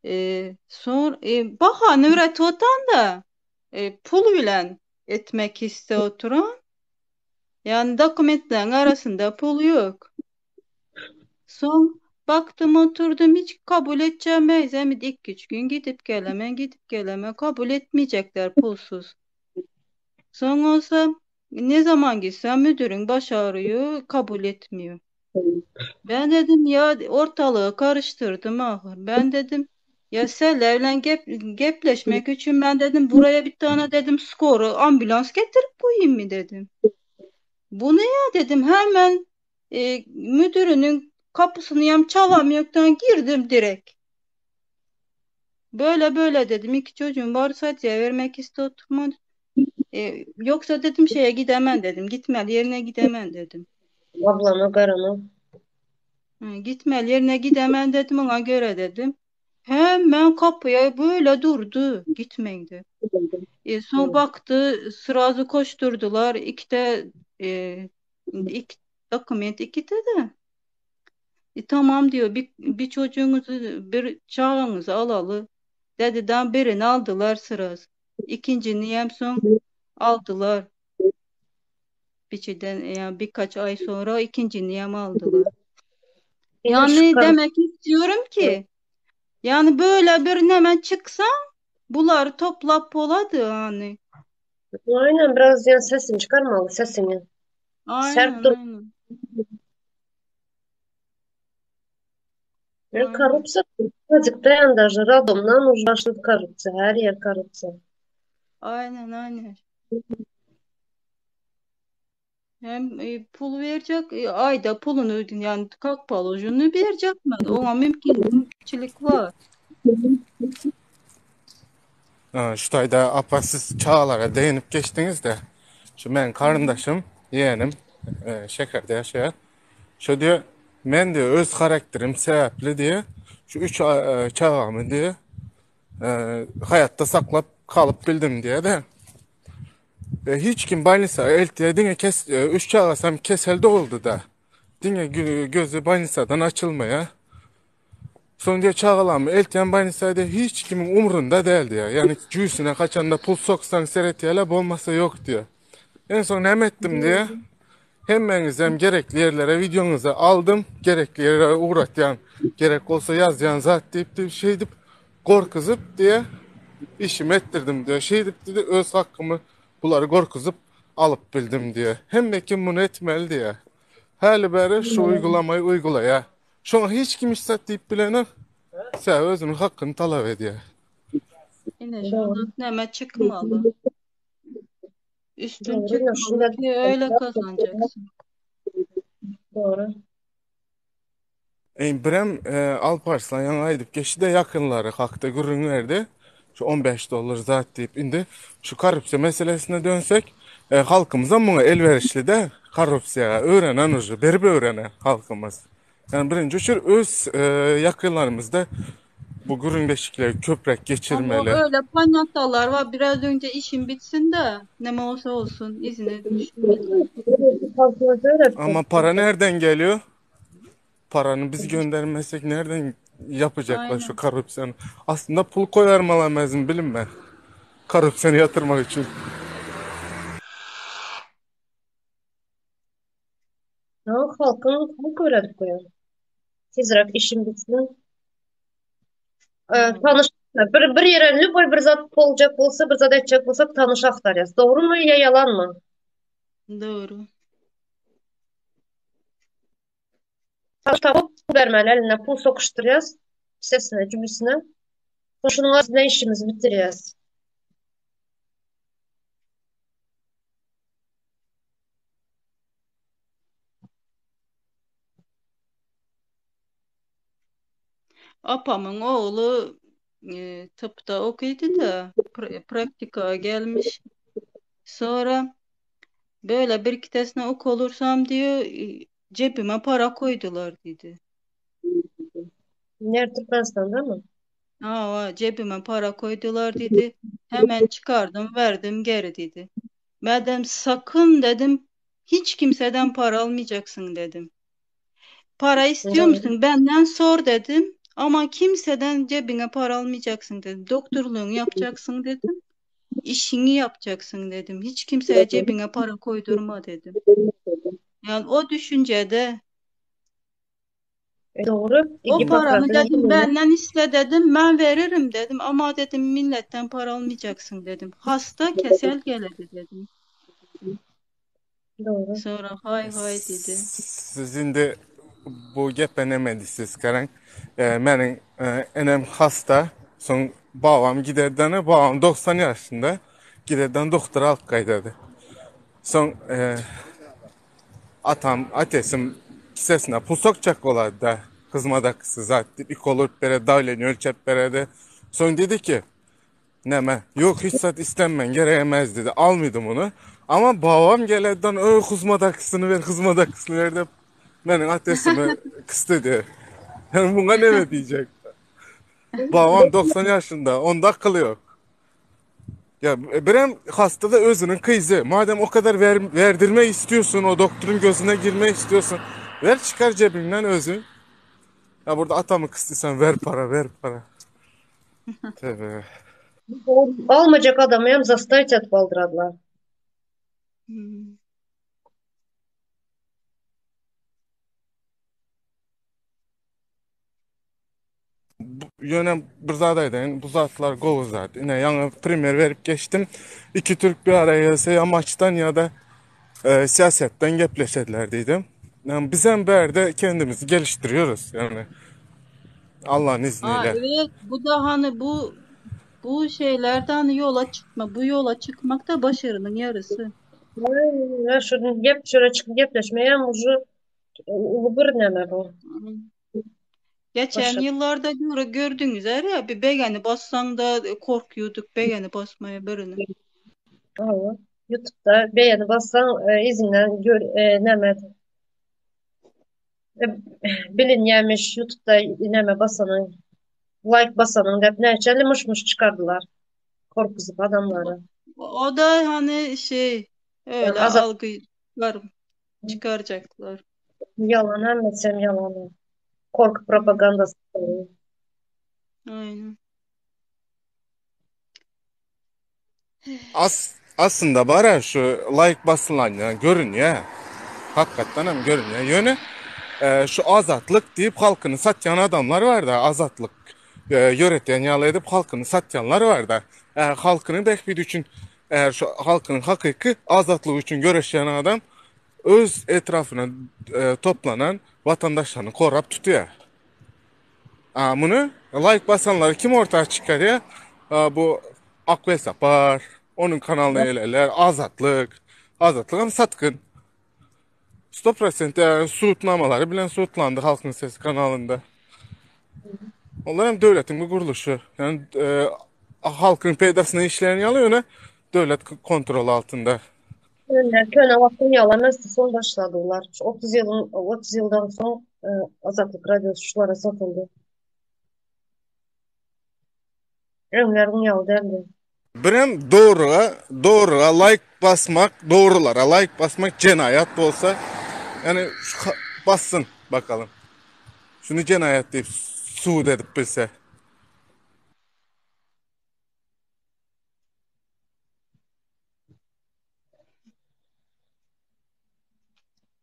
E, son e, bahane üret otan da e, pul bilen etmek iste oturan. Yani dokumentlerin arasında pul yok. Son baktım oturdum hiç kabul edeceğim hem ilk üç gün gidip gelemen gidip gelemen kabul etmeyecekler pulsuz. Son olsa ne zaman gitsem müdürün baş ağrıyor kabul etmiyor. Ben dedim ya ortalığı karıştırdım ahır. Ben dedim ya senlerle gep, gepleşmek için ben dedim buraya bir tane dedim skoru ambulans getirip koyayım mı dedim. Bu ne ya dedim hemen e, müdürünün kapısını yam çalamıyorduktan girdim direkt. Böyle böyle dedim. İki çocuğum var sadece vermek istiyor oturmadı. E, yoksa dedim şeye gidemem dedim. Gitmeli yerine gidemem dedim. Ablana garana. Ha, gitmeli yerine gidemem dedim ona göre dedim. Hemen kapıya böyle durdu. Gitmeyin de. E, soň bakdy, srazu koşdurdylar. Ikide e, iki dokument ikide de. E, tamam diyor. Bir, bir çocuğunuzu, bir çağınızı alalı. Dediden birini aldylar sraz. Ikinjini hem soň aldylar. Biçiden yani birkaç ay sonra ikinjini hem aldylar. Yani demek istiyorum ki yani böyle bir hemen çıksan bular toplap bolady yani. Aynen biraz yani sesini çıkarmaly sesini. Aynen Sert dur. aynen. Yani Aynen. korrupsiýa birazcık dayan daže radomdan už başlady korrupsiýa her ýer korrupsiýa. Aynen aynen. Hem e, pul verecek e, ayda pulunu yani kalk palojunu verecek mi? Ona mümkünçilik var. Şu taýda apa siz çagalara değinip geçdiňiz-de. Şu meň garyndaşym, ýeğenim e, Şekerde ýaşaýar. Şu diýe men diýe öz harakterim sebäpli diýe şu üç e, çagamy diýe e, haýatda saklap kalyp bildim diýe de. E, hiç kim bolnisa eltýä diňe kes e, üç çagasam kesel doguldy da. Diňe gözü bolnisadan açylmaýar. Soň diýe çagalamy eltýän bolnisa diýe hiç kimiň umrunda däl diýe. Ýani jüýsüne haçanda pul soksaň seretýärler bolmasa ýok diýe. En soň näme etdim diýe. Hemmäňizem gerekli ýerlere wideoňyzy aldym, gerekli ýere ugratýan, gerek bolsa ýazýan zat diýip diýip şeýdip gorkuzyp diýe işimi etdirdim diýe. Şeýdip diýdi öz hakkymy bulary gorkuzyp alyp bildim diýe. Hemme kim muny etmeli diýe. Häli bäri şu uýgulamaýy uýgulaýa. Şoňa hiç kim hiç zat diýip bilenok. Sebäbi özüniň hakyny talap edýär. Ine şondan näme çykmaly. Üstün çykmaly ki öyle kazanacaksın. Doğru. Eý, birem e, Alparslan ýaňy aýdyp geçdi-de ýakynlary hakda gürrüň berdi. Şu 15 dollar zat diýip indi şu korrupsiýa meselesine dönsek, e, halkymyzam muňa elwerişli-de korrupsiýa öwrenen uje, berip öwrenen halkymyz. Yani birinji uçur öz e, ýakynlarymyzda bu gürrüňdeşlikleri köpräk Ama geçirmeli. öyle panyantalar var. Biraz önce işim bitsin de ne olsa olsun izine düşmezler. Ama para nereden geliyor? Paranı biz göndermesek nereden yapacaklar şu Aynen. korrupsiyonu? Aslında pul koyarmalar lazım bilinme. Korrupsiyonu yatırmak için. Ya halkın halk öğretip koyar. Tizräk işim bitsin. Ee, Hmm. tanış bir, bir ýere lüboý bir zat boljak bolsa, bir zat etjek bolsak tanyş agtarýas. Dogrumy ýa ýalanmy? Doğru. Tanyş tapyp pul bermeli eline pul sokuşdurýas sesine, jübüsine. Şonuň arasynda işimizi bitirýäs. Apamyň ogly e, tıpda okuydu da pra- praktika gelmiş. Sonra böyle bir kitesine ok olursam diyor e, cebime para koydular dedi. Ner Türkmenistanda mı? Aa, cebime para koydular dedi. Hemen çıkardım verdim geri dedi. Madem sakın dedim hiç kimseden para almayacaksın dedim. Para istiyor Doğru. musun? Benden sor dedim. Ama kimseden cebine para almayacaksın dedim. Doktorluğunu yapacaksın dedim. İşini yapacaksın dedim. Hiç kimseye cebine para koydurma dedim. Yani o düşüncede E, Doğru. o paranı Hipokrat'ın dedim yeminine. benden iste dedim. Ben veririm dedim. Ama dedim milletten para almayacaksın dedim. Hasta kesel geledi dedim. Doğru. Sonra hay hay dedi. Siz indi bu gepe neme siz karaň. E, meniň e, enem hasta. Soň babam giderden, babam 90 yaşında. Giderden doktora alyp gaýdardy. Soň e, atam, atesim kisesine pul sokjak bolardy da. Hyzmadakysy zat diýip, ik olup bere, dawleniýe ölçep beredi. Soň dedi ki, Näme? Ýok, hiç zat istenmen, gerek emez dedi. Almydym ony. Ama babam gelerden öý hyzmadakysyny ber, hyzmadakysyny ber diýip, meniň atesimi kysdy. Yani muňa näme diýjek? Babam 90 ýaşynda, onda akyly ýok. Ya birem hasta da özünün kızı. Madem o kadar ver, verdirmek istiyorsun, o doktorun gözüne girmek istiyorsun. Ver çıkar cebinden özün. Ya burada atamı kıstıysan ver para, ver para. Tövbe. Almajak adamy hem zastaýt edip aldyradylar. Hmm. Ýöne bir zat aýdaýyn, bu zatlar gowy zat. Ine ýaňy primer berip geçdim. Iki türk bir araya gelse ya maçtan ya da e, siyasetten gepleşediler diýdim. Yani biz hem berde kendimizi geliştiriyoruz yani. Allah'ın Aa, izniyle. evet bu da hani bu bu şeylerden hani yola çıkma. Bu yola çıkmak da başarının yarısı. Ya şu gep şöyle çıkıp gepleşmeye ucu ulu bir neme bu. Geçen Başarı. yıllarda göre gördünüz her ya bir beğeni bassan da korkuyorduk beğeni basmaya birini. Hawa. YouTube'da beğeni bassaň e, izinden gör e, neme e, bilinýämiş YouTube'da neme basanyň like basanyň diýip näçeli myş-myş çykardylar. Korkuzup adamlary. O da hani şey öyle Azap algı çıkar, çıkaracaklar. Yalan hemmesem yalan. Korku propagandasy. Aynen. As aslynda bara şu like basylan ýa görünýä. Hakykatdan hem görünýä. Ýöne e, şu azatlyk diýip halkyny satýan adamlar bar da, azatlyk e, ýöretýän ýaly edip halkyny satýanlar bar da. E, halkynyň bähbidi üçin eğer şu halkynyň hakyky azatlygy üçin göreşýän adam öz etrafyna e, toplanan watandaşlaryny korap tutýar. A, muny like basanlary kim orta çykarýar? A, bu Ak Welsapar, onuň kanalyna gelenler, Azatlyk. Azatlyk hem satgyn. 100% yani subutnamalary bilen subutlandy Halkyň Sesi kanalynda. Onlar hem döwletiň bir gurluşy. Yani e, halkyň peýdasyna işleýän ýaly ýöne döwlet kontroly altynda. Köne, köne wagtyň ýalan soň başladylar. Şu 30 ýylyň 30 ýyldan soň e, Azatlyk radiosy şulara satyldy. Öňler ýaly däldi. Birem dogruga, dogruga like basmak, dogrulara like basmak jenaýat bolsa, yani şu bassyn bakalım. Şuny jenaýat diýip subut edip bilse.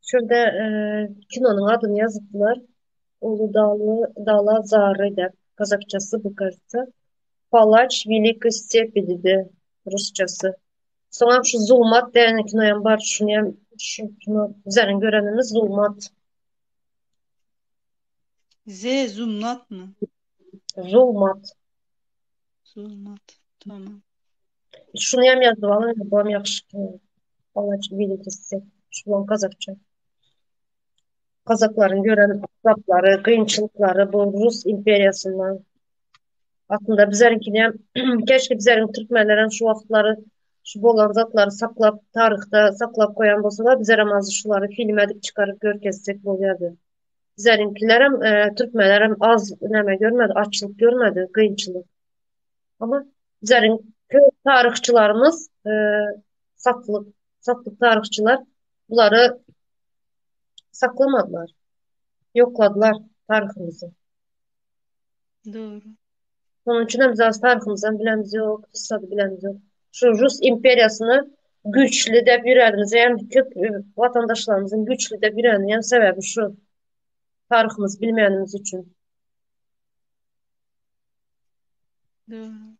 Şurada e, kinonyň adyny ýazypdylar. Ulu Dala, Dala Zary diýip, Kazakçasy bu кажется. Палач Великой Степи diýdi rusçasy. Soňam şu Zulmat diýen kinoýam bar, şuny şu kino bizleriň görenimiz Zulmat. Z Zumnat mı? Zulmat. Zulmat. Tamam. Şuny hem ýazdyp alyň, bu hem ýagşy kino. Палач Великой Степи. Şulam Kazakça. Kazaklaryň gören azaplary, kynçylyklary bu Rus imperiýasyndan. Aslynda bizleriňkini keşke bizleriň türkmenler şu wagtlary şu bolan zatlary saklap, taryhda saklap goýan bolsalar, bizler hem az şulary film edip çykaryp görkezsek bolýardy. Bizleriňkiler hem e, türkmenler hem az näme görmedi, açlyk görmedi, kynçylyk. Ama bizleriň köp taryhçylarymyz e, satlyk, satlyk taryhçylar bulary saklamadylar. Ýokladylar taryhymyzy. Doğru. Onun için hem biz az taryhymyzdan bilemiz ýok, hissady bilemiz ýok. Şu Rus imperiýasyny güýçli diýip ýüregimize hem köp e, watandaşlarymyzyň güýçli diýip ýüregini hem sebäbi şu taryhymyzy bilmeýänimiz üçin. Doğru.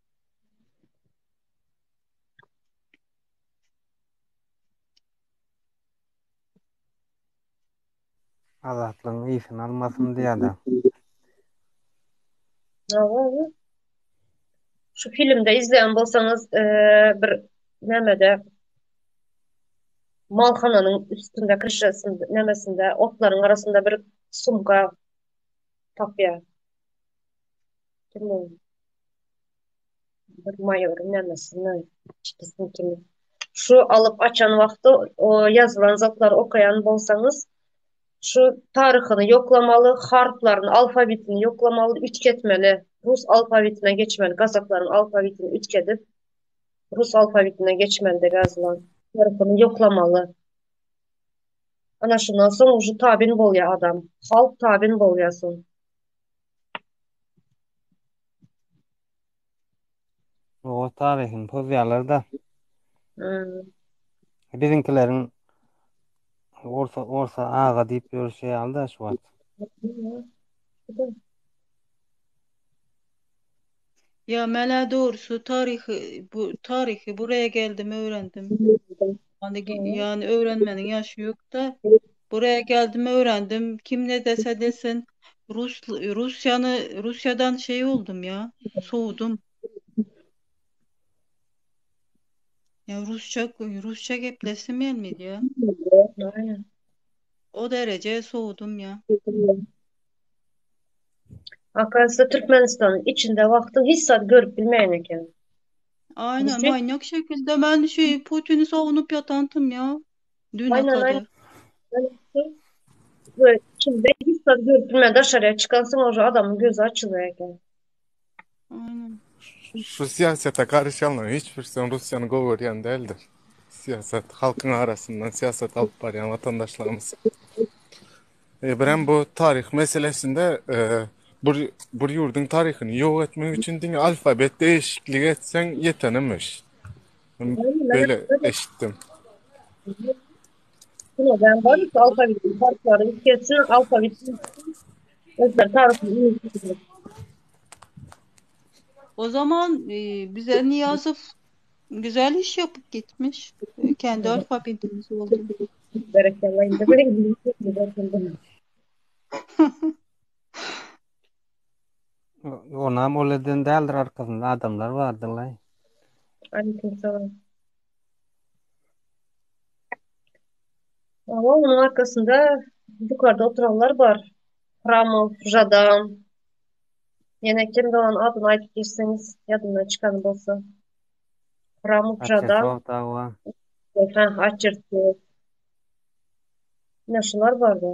Azatlygyň ýygyny almasyn diýýär-de. Hawa. Şu filmde izleýän bolsaňyz, e, bir nämede malhananyň üstünde, krişasynda, nämesinde, otlaryň arasynda bir sumka tapýar. Kim o? Bir maýoryň nämesini, çitisini kimi. Şu alyp açan wagty o ýazylan zatlary okaýan bolsaňyz, şu taryhyny ýoklamaly, harplaryny, alfabetini ýoklamaly, ütgetmeli. Rus alfabetine geçmeli, Kazaklaryň alfabetini ütgedip. Rus alfawitine geçmeli ýazylan. Tarapyny ýoklamaly. Ana şundan soň uje tabyn bolýar adam. Halk tabyn bolýar soň. O taryhyny pozýarlar-da. Hmm. Biziňkileriň orsa orsa aga diýip ýörüşi ýaly-da şu wagt. Ya mela doğrusu tarihi bu tarihi buraya geldim öğrendim. Yani, yani öğrenmenin yaşı yok da buraya geldim öğrendim. Kim ne dese desin Rus Rusya'nı Rusya'dan şey oldum ya. Soğudum. Ya Rusça Rusça geplesim gelmedi ya. Aynen. O derece soğudum ya. Akasy Türkmenistanyň içinde wagtyň hiç zat görüp bilmeýän eken. Aynen Rusya manyak şekilde ben şey Putin'i savunup yatantım ya düne aynen kadar. aynen. Böyle içinde hiç zat görüp bilmeýän daşarya çykansoň уже adamyň gözi açylýar eken. Aynen. Şu syýasata garyşanlaryň hiç birisem Russiýany gowy görýän däldir. Syýasat, halkyň arasyndan syýasat alyp barýan watandaşlarymyz. E, birem bu taryh meselesinde e, bir, bir ýurduň taryhyny ýok etmek üçin diňe alfabet değişiklik etseň ýetenemiş. Beýle eşitdim. Ben var ya alfabetin harfleri kesin alfabetin özler taryhyny O zaman e, bize Niyazov güzel iş yapıp gitmiş. E, Kendi alfabetimiz oldu. Berekella indi bir Onam ol eden däldir arkasynda adamlar bardyr-laý. Aleyküm salam. Hawa, onuň arkasynda ýukarda oturanlar bar. Hramow, Žadan. Ýene kimdi onuň adyny aýdyp geçseňiz, ýadymdan çykan bolsa. Hramow, Žadan. Açertow dagy bar. Hä, Açertow. Ine şular bardy.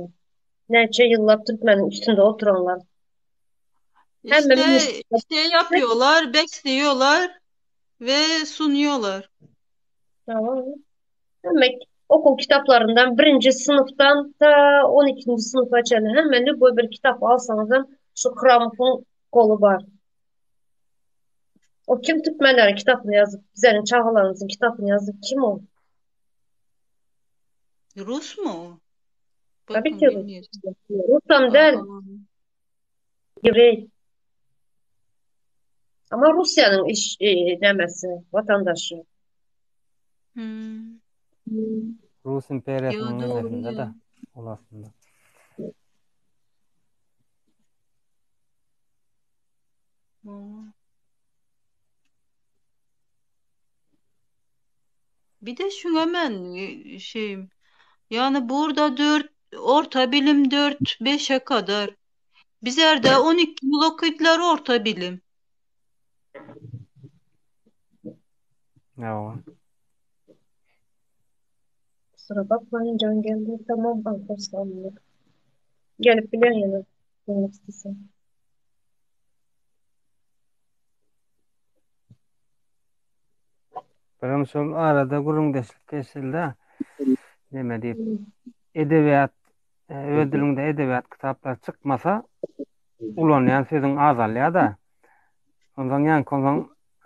Näçe ýyllap türkmeniň üstünde oturanlar. Hemme İşte ministrler şey yapıyorlar, besliyorlar ve sunuyorlar. Tamam. Hemme okuw kitaplaryndan birinji synpdan ta on ikinji synpa çenli hemme lüboý bir kitap alsaňyzam şu Hramowyň goly bar. O kim türkmenleriň kitapyny ýazyp, bizleriň çagalarymyzyň kitapyny ýazyp kim ol? Rus mu o? Tabii Bakın ki Rus. bilmiyorum. Rusam däl, Aa, ýewreý. Ama Russiýanyň iş e, nämesi, watandaşy. hmm. Rus Ya imperiýasynyň doğru nemesinde-de ya. ol aslynda. Aa. Bir de şuna ben e, şeyim. Yani burada 4 orta bilim 4 5'e kadar. Bizlerde 12 yıl okudular orta bilim. Hawa. Kusura bakmayın can geldi. Tamam Alparslan'lık. Gelip bilen yana. Gelmek istesem. Birem şol arada gürrüňdeşlik geçildi. Neme diýip, edebiýat e, öz diliňde edebiýat kitaplary çykmasa, ulanýan sözüň azalýar-da. Onsoň ýaňky onsoň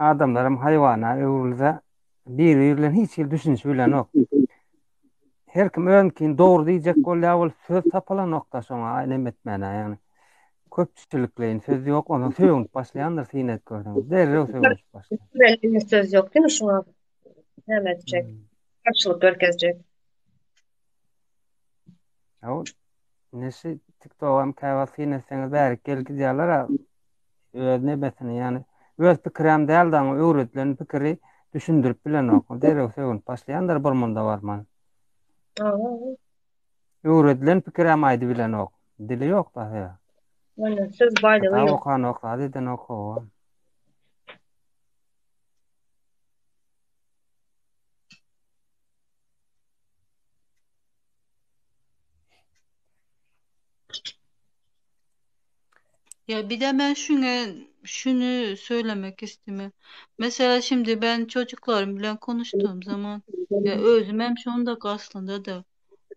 adamlaram haýwana öwrülse, biri-biri bilen hiç hili düşünişip bilenok. Her kim özünkini dogry diýjek bolýar, ol söz tapylanok-da şoňa neme etmäne, ýagny köpçülikleýin söz ýok, onsoň sögünip başlaýandyr syn edip görseňiz. Derrew sögünişip başlaýar. Belli söz ýok diými şuňa? Näme etjek? Hmm. Garşylyk görkezjek. Ýa neşi TikTok-am käwagt syn etseňiz bärik gelip gidýärler-ä. Öz nebesini, ýagny öz pikirem däl-de, oňa öwredilen pikiri düşündirip bilenok. Derrew sögünip başlaýandyr bir munda barman. Öwredilen pikirem aýdybilenok. Dili ýok da sebäbi. Ýöne söz baýlygy Kitap ýok. okanok, zat edenok, hawa. Ya bir de ben şunu, şunu söylemek istiyorum. Mesela şimdi ben çocuklarım bilen konuştuğum zaman ya özüm hem şunu aslında da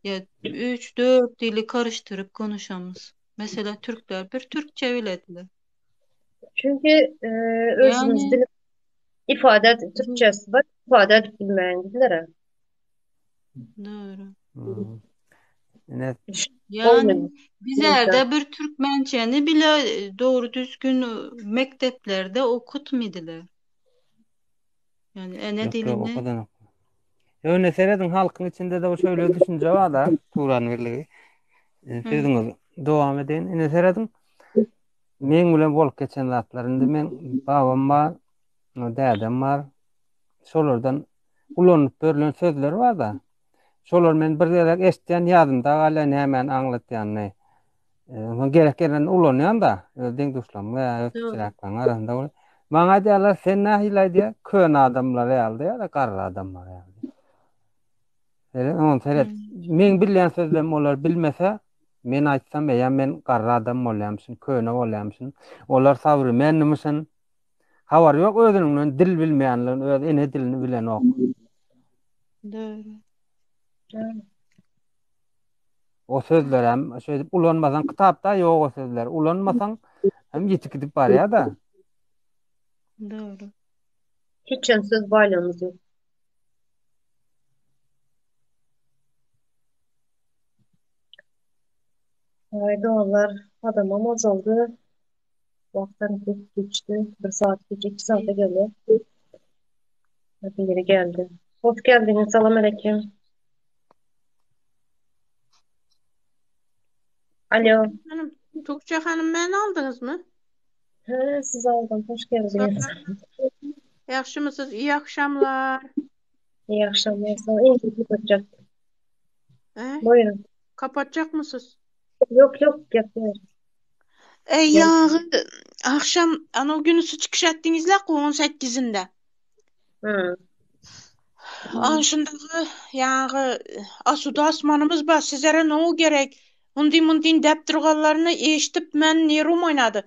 ya 3 4 dili karıştırıp konuşamız. Mesela Türkler bir Türkçe bilediler. Çünkü e, özümüz Yani dili ifade Türkçesi var. ifade edip bilmeyen dillere. doğru. Hmm. Ine Yani Olmuyor. bizlerde bir Türkmençeni bile e, doğru düzgün e, mekteplerde okutmadılar. Yani ene Ýok, ýok, dilini okadanok. Ýöne serediň halkyň içinde-de o şöyle düşünje bar-da, Turan birligi. E, Hı. Sözüňiz dowam edeýin. Ine serediň, meň bilen bolup geçen zatlar. Indi meň babam bar, dädem bar. Şolardan ulanyp berlen sözler bar-da. Şolar men bir gezek eşitýän, ýadymda galýar nämäni aňlatýanyny. Onsoň gerek ýerlerinde ulanýan-da, öz deň-duşlarymyň ýa öz Doğru. kiçiräkleriň arasynda bolup. Maňa aýdýarlar, sen nähili aýdýar, köne adamlar ýaly diýýär-de, garry adamlar ýaly diýýär. Seret, oňa seret. Hmm. Meň bilýän sözlerimi olar bilmese, men aýtsam eýýäm men garry adam bolýarmyşyn, köne bolýarmyşyn. Olar sowremennymişin. Habary ýok özüniňden dil bilmeýänligini, öz ene dilini bilenok. Doğru. O sözlerem şeýdip ulanmasaň kitapda ýok o sözler. Ulanmasaň hem ýitip gidip barýar-da. Doğru. Hiç hem söz baylığımız yok. Ay doğrular. Adamam azaldı. Vaktim çok geçti. Bir saat geç, iki saate geldi. Hadi geri geldi. Hoş geldiniz. Selam aleyküm. Alo. Hanım, Tuğçe Hanım beni aldınız mı? He, sizi aldım. Hoş geldiniz. Yaxşı mısınız? İyi akşamlar. İyi akşamlar. Sağ olun. İyi kapatacak. He? Buyurun. Kapatacak mısınız? Yok yok yapıyorum. E, yağı akşam ana o günü çıkış ettinizler ki 18'inde. Hı. An şundagy yağı asuda asmanımız bar sizlere ne o gerek? Hundi mundin dep durganlaryny eşitip men nerum oynady.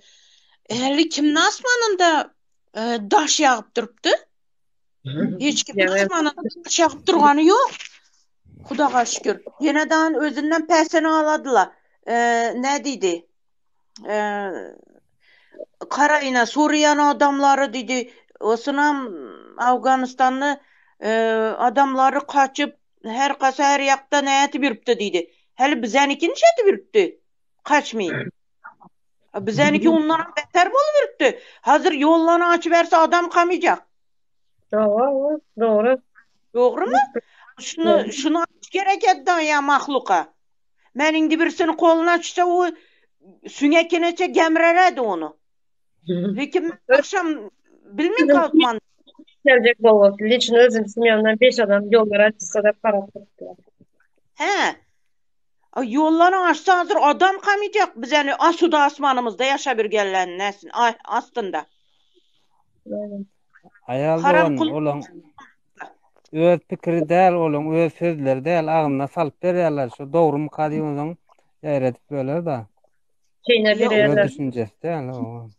Häli kimni asmanynda e, daş ýagyp durupdy? Hiç kimin Evet. asmanynda daş ýagyp durgany ýok. Hudaga şükür. Ýene özünden päseni aladylar. E, ne diýdi? E, Karayına Suriye'nin adamları dedi. Osunam Afganistanlı e, adamları kaçıp her kasa her yakta ne etip yürüptü dedi. Hele bizenikini şetip yürüptü. Kaçmayın. Bizeniki ondan beter bolup yürüptü. Hazır yollarını açıverse adam kamayacak. Doğru, doğru. Doğru mu? Şunu, şunu aç gerek edden ya mahluka. Men indi birisini koluna açsa o süňekineçe gemreredi onu. Lekin akşam bilmeyin kalkman. Gelecek bol olsun. Liçin özüm simyandan 5 adam yollara açılsa da para tuttu. He. Yolları açsa hazır adam kamayacak. Biz yani asuda asmanımızda yaşa bir gelen nesin aslında. Aýal Haram dogan kul olaň öz pikiri däl, olaň öz sözleri däl, agzyna salyp berýärler. Şu dogrumy diýip onsoň ýaýradyp böler-de. Şeyine Ya Öz verirler. düşünjesi däl o.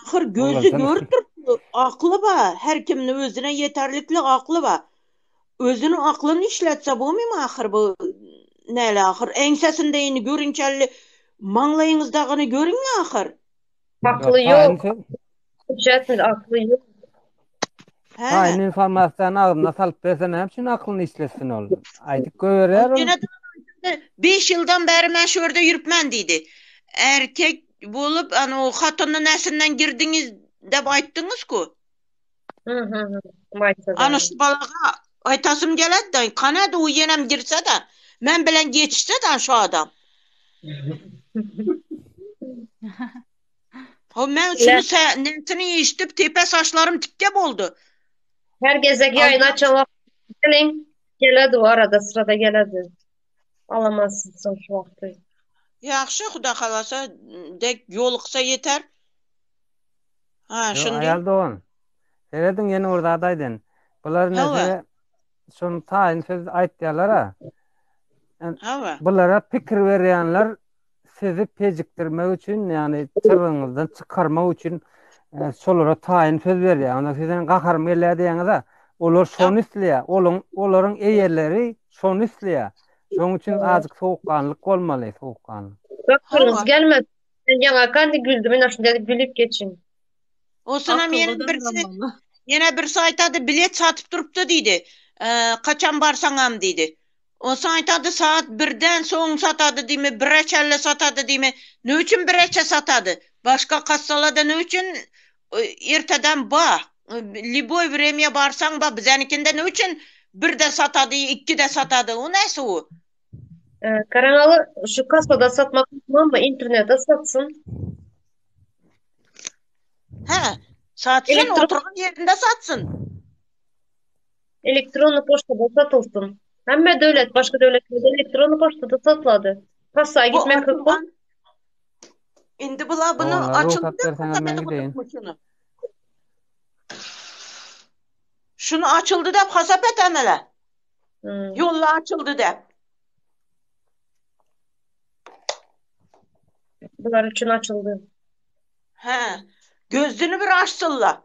Ahır gözü Olardan görüp durupdy, aklı var. Her kimin özüne yeterlikli aklı var. Özünün aklını işletse bu mu ahır bu nele ahır? Ensesindeyini görünçelli maňlaýyňyzdagını görüň ahır. Aklı Taýyn yok. söz Ücretli aklı yok. He. Taýyn informasiýany agzyna salyp berse näme üçin aklyny işletsin ol? Aýdyp goýberýär ol. Yine de 5 yıldan beri ben şu yerde yürüpmen dedi. Erkek bolup hani o hatının nesinden girdiniz dep ayttınız ku. Hı hı hı. Maysa Ana da. şu balaga aytasım geledi de kanada o yenem girse de men bilen geçse de şu adam. Ha men şunu se nesini işitip tepe saçlarım tikke boldu. Her gezek yayın Allah açan vakit gelin. Geledi o arada sırada geledi. Alamazsın son şu vakti. Yaxşı Xuda xalasa dek yoluqsa yeter. Ha Yo, şunu aýal dogan. Serediň ýene orada adaýdyn. Bular Hawa. näsele şonu taýyn söz aýtýarlar ha. Hawa. Bulara pikir berýänler. sizi pejikdirmek üçin, ýagny çyzygyňyzdan çykarmak üçin şolara taýyn söz berýär. Onda siz hem gaharym gelýär diýýäňiz-ä. Olar şony isleýär. Olaň olaryň eýeleri şony isleýär. Şonuň üçin azajyk sowukganlyk bolmaly, sowukganlyk. Gaharyňyz gelmez. Men ýaňakan güldüm, ine şunda gülüp geçiň. Osunam ýene birisi ýene birisi aýtady bilet satyp durupdy diýdi. Kaçan barsaňam diýdi. Onsoň aýtady saat birden soň satady diýme, bire çenli satady diýme. Ne üçin bireçe satady? Başga kassalada ne üçin erteden ba? Lýuboý wremýa barsaň ba, bizänikinde ne üçin birde satady, ikide satady? O näse o? Karaňaly şu kassada satmak hökmanmy? Internetde satsyn. Hä, satsyn, oturan ýerinde satsyn. Elektronny poçtada satylsyn. Hemme döwlet, başga döwletlerde elektronny poçtada satylady. Kassa gitmek hökman. Indi bula bunu Doganlar rugsat berseňiz men gideýin. Şuny açyldy dep hasap etemele. Hmm. Yolla açyldy dep. Bular üçin açyldy. He. Gözünü bir açsynlar.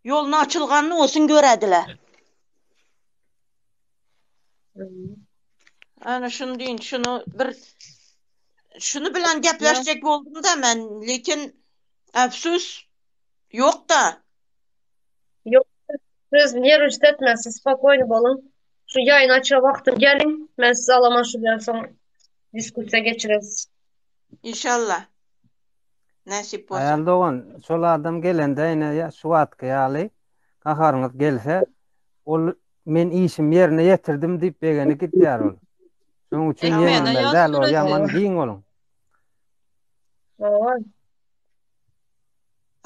Ýoluny açylganyny olsun görediler. Ana şuny diýin, şuny bir şuny bilen gepleşjek boldum da men, lekin äfsus ýok da. Ýok. Siz nerwniçat etme, siz spokojny boluň. Şu ýaýyn açar wagtym geliň, men sizi alaman şu bilen soň diskussiýa geçireris. Inşallah. Nesip bolsa. Aýal dogan, şol adam gelende ine şu wagtky ýaly gaharyňyz gelse, ol men işimi ýerine ýetirdim diýip begenip gidýär ol. Şonuň üçin ýeňilmeli däl, ol ýaman giň boluň. Hawa.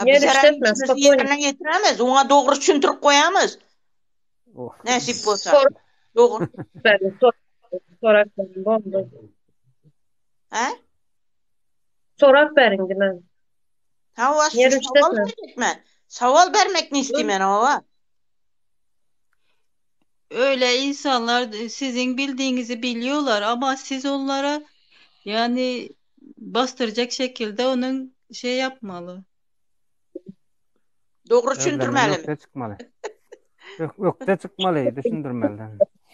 Ýerine ýetiremez, oňa dogry düşündirip goýamyz. Nesip bolsa. Dogry. Sorap beriň, boldy. Hä? Sorap beriň diýmän. Hawa, sowal bermek men. Sowal bermek ne istimen hawa. Öyle insanlar sizin bildiğinizi biliyorlar ama siz onlara yani bastıracak şekilde onun şey yapmalı. Dogry düşündirmeli. Ökde çykmaly. Ökde çykmaly, düşündirmeli.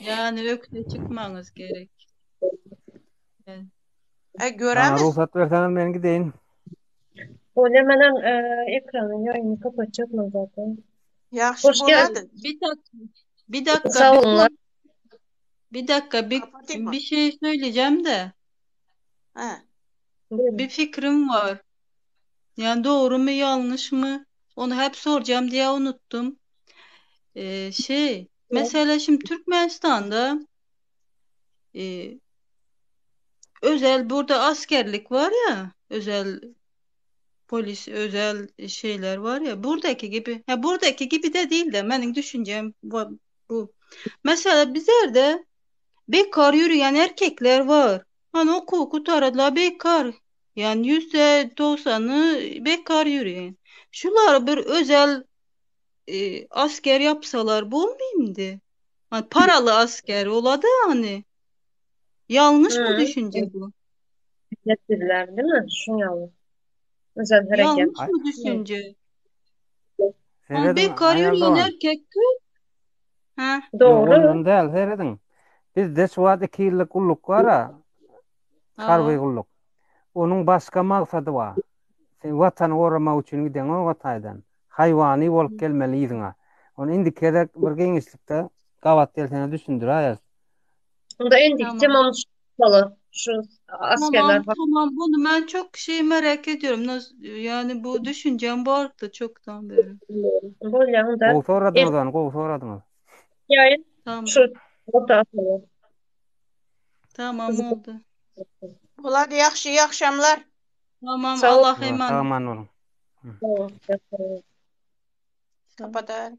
Yani ökde çykmaňyz gerek. E göremiz. Maňa rugsat berseňiz men gideýin. Bolýa menem ekrany ýaýyny kapatjakman zaten. Ýagşy bolady. Bir dakika. Bir dakika. Sag boluň. Bir dakika bir, bir şey söyleyeceğim de. Ha. Bir fikrim var. Yani doğru mu yanlış mı? Onu hep soracağım diye unuttum. Ee, şey mesela şimdi Türkmenistan'da e, özel burada askerlik var ya özel polis özel şeyler var ya buradaki gibi ha buradaki gibi de değil de benim düşüncem bu, bu. Mesela bizlerde bekar yürüyen erkekler var. Hani okul kurtardılar bekar. Yani %90'ı bekar yürüyen. Şular bir özel e, asker yapsalar bu olmayayım Hani paralı asker ola da hani. Yanlış mı düşünce bu? Getirdiler değil mi? Şunu Özel hareket. Yanlış mı düşünce? Hani Serediň, bekar aýal yürüyen dogan. erkek köp. Ha. Dogry. Ondan däl, serediň. Bizde şu wagt 2 ýyllyk gulluk bar-a. Harby gulluk. Onuň başga maksady bar. Sen watany goramak üçin gideňok o taýdan. Haýwany bolup gelmeli yzyňa. Ony indiki gezek bir giňişlikde gabat gelseňiz düşündiräýeris. Onda indiki Tamam. temamyz şu Şu askerler Tamam tamam bunu ben çok şey merak ediyorum. Nasıl, yani bu düşüncem vardı çoktan beri. Bolýa onda. Gowy soradyňyz ony, gowy soradyňyz. Ýaýyn Tamam. şu ota atalım. Tamam oldu. Bolady ýagşy iyi akşamlar. Tamam Sag ol. Allah'a emanet. Sag aman boluň. Sag ol. Kapatar.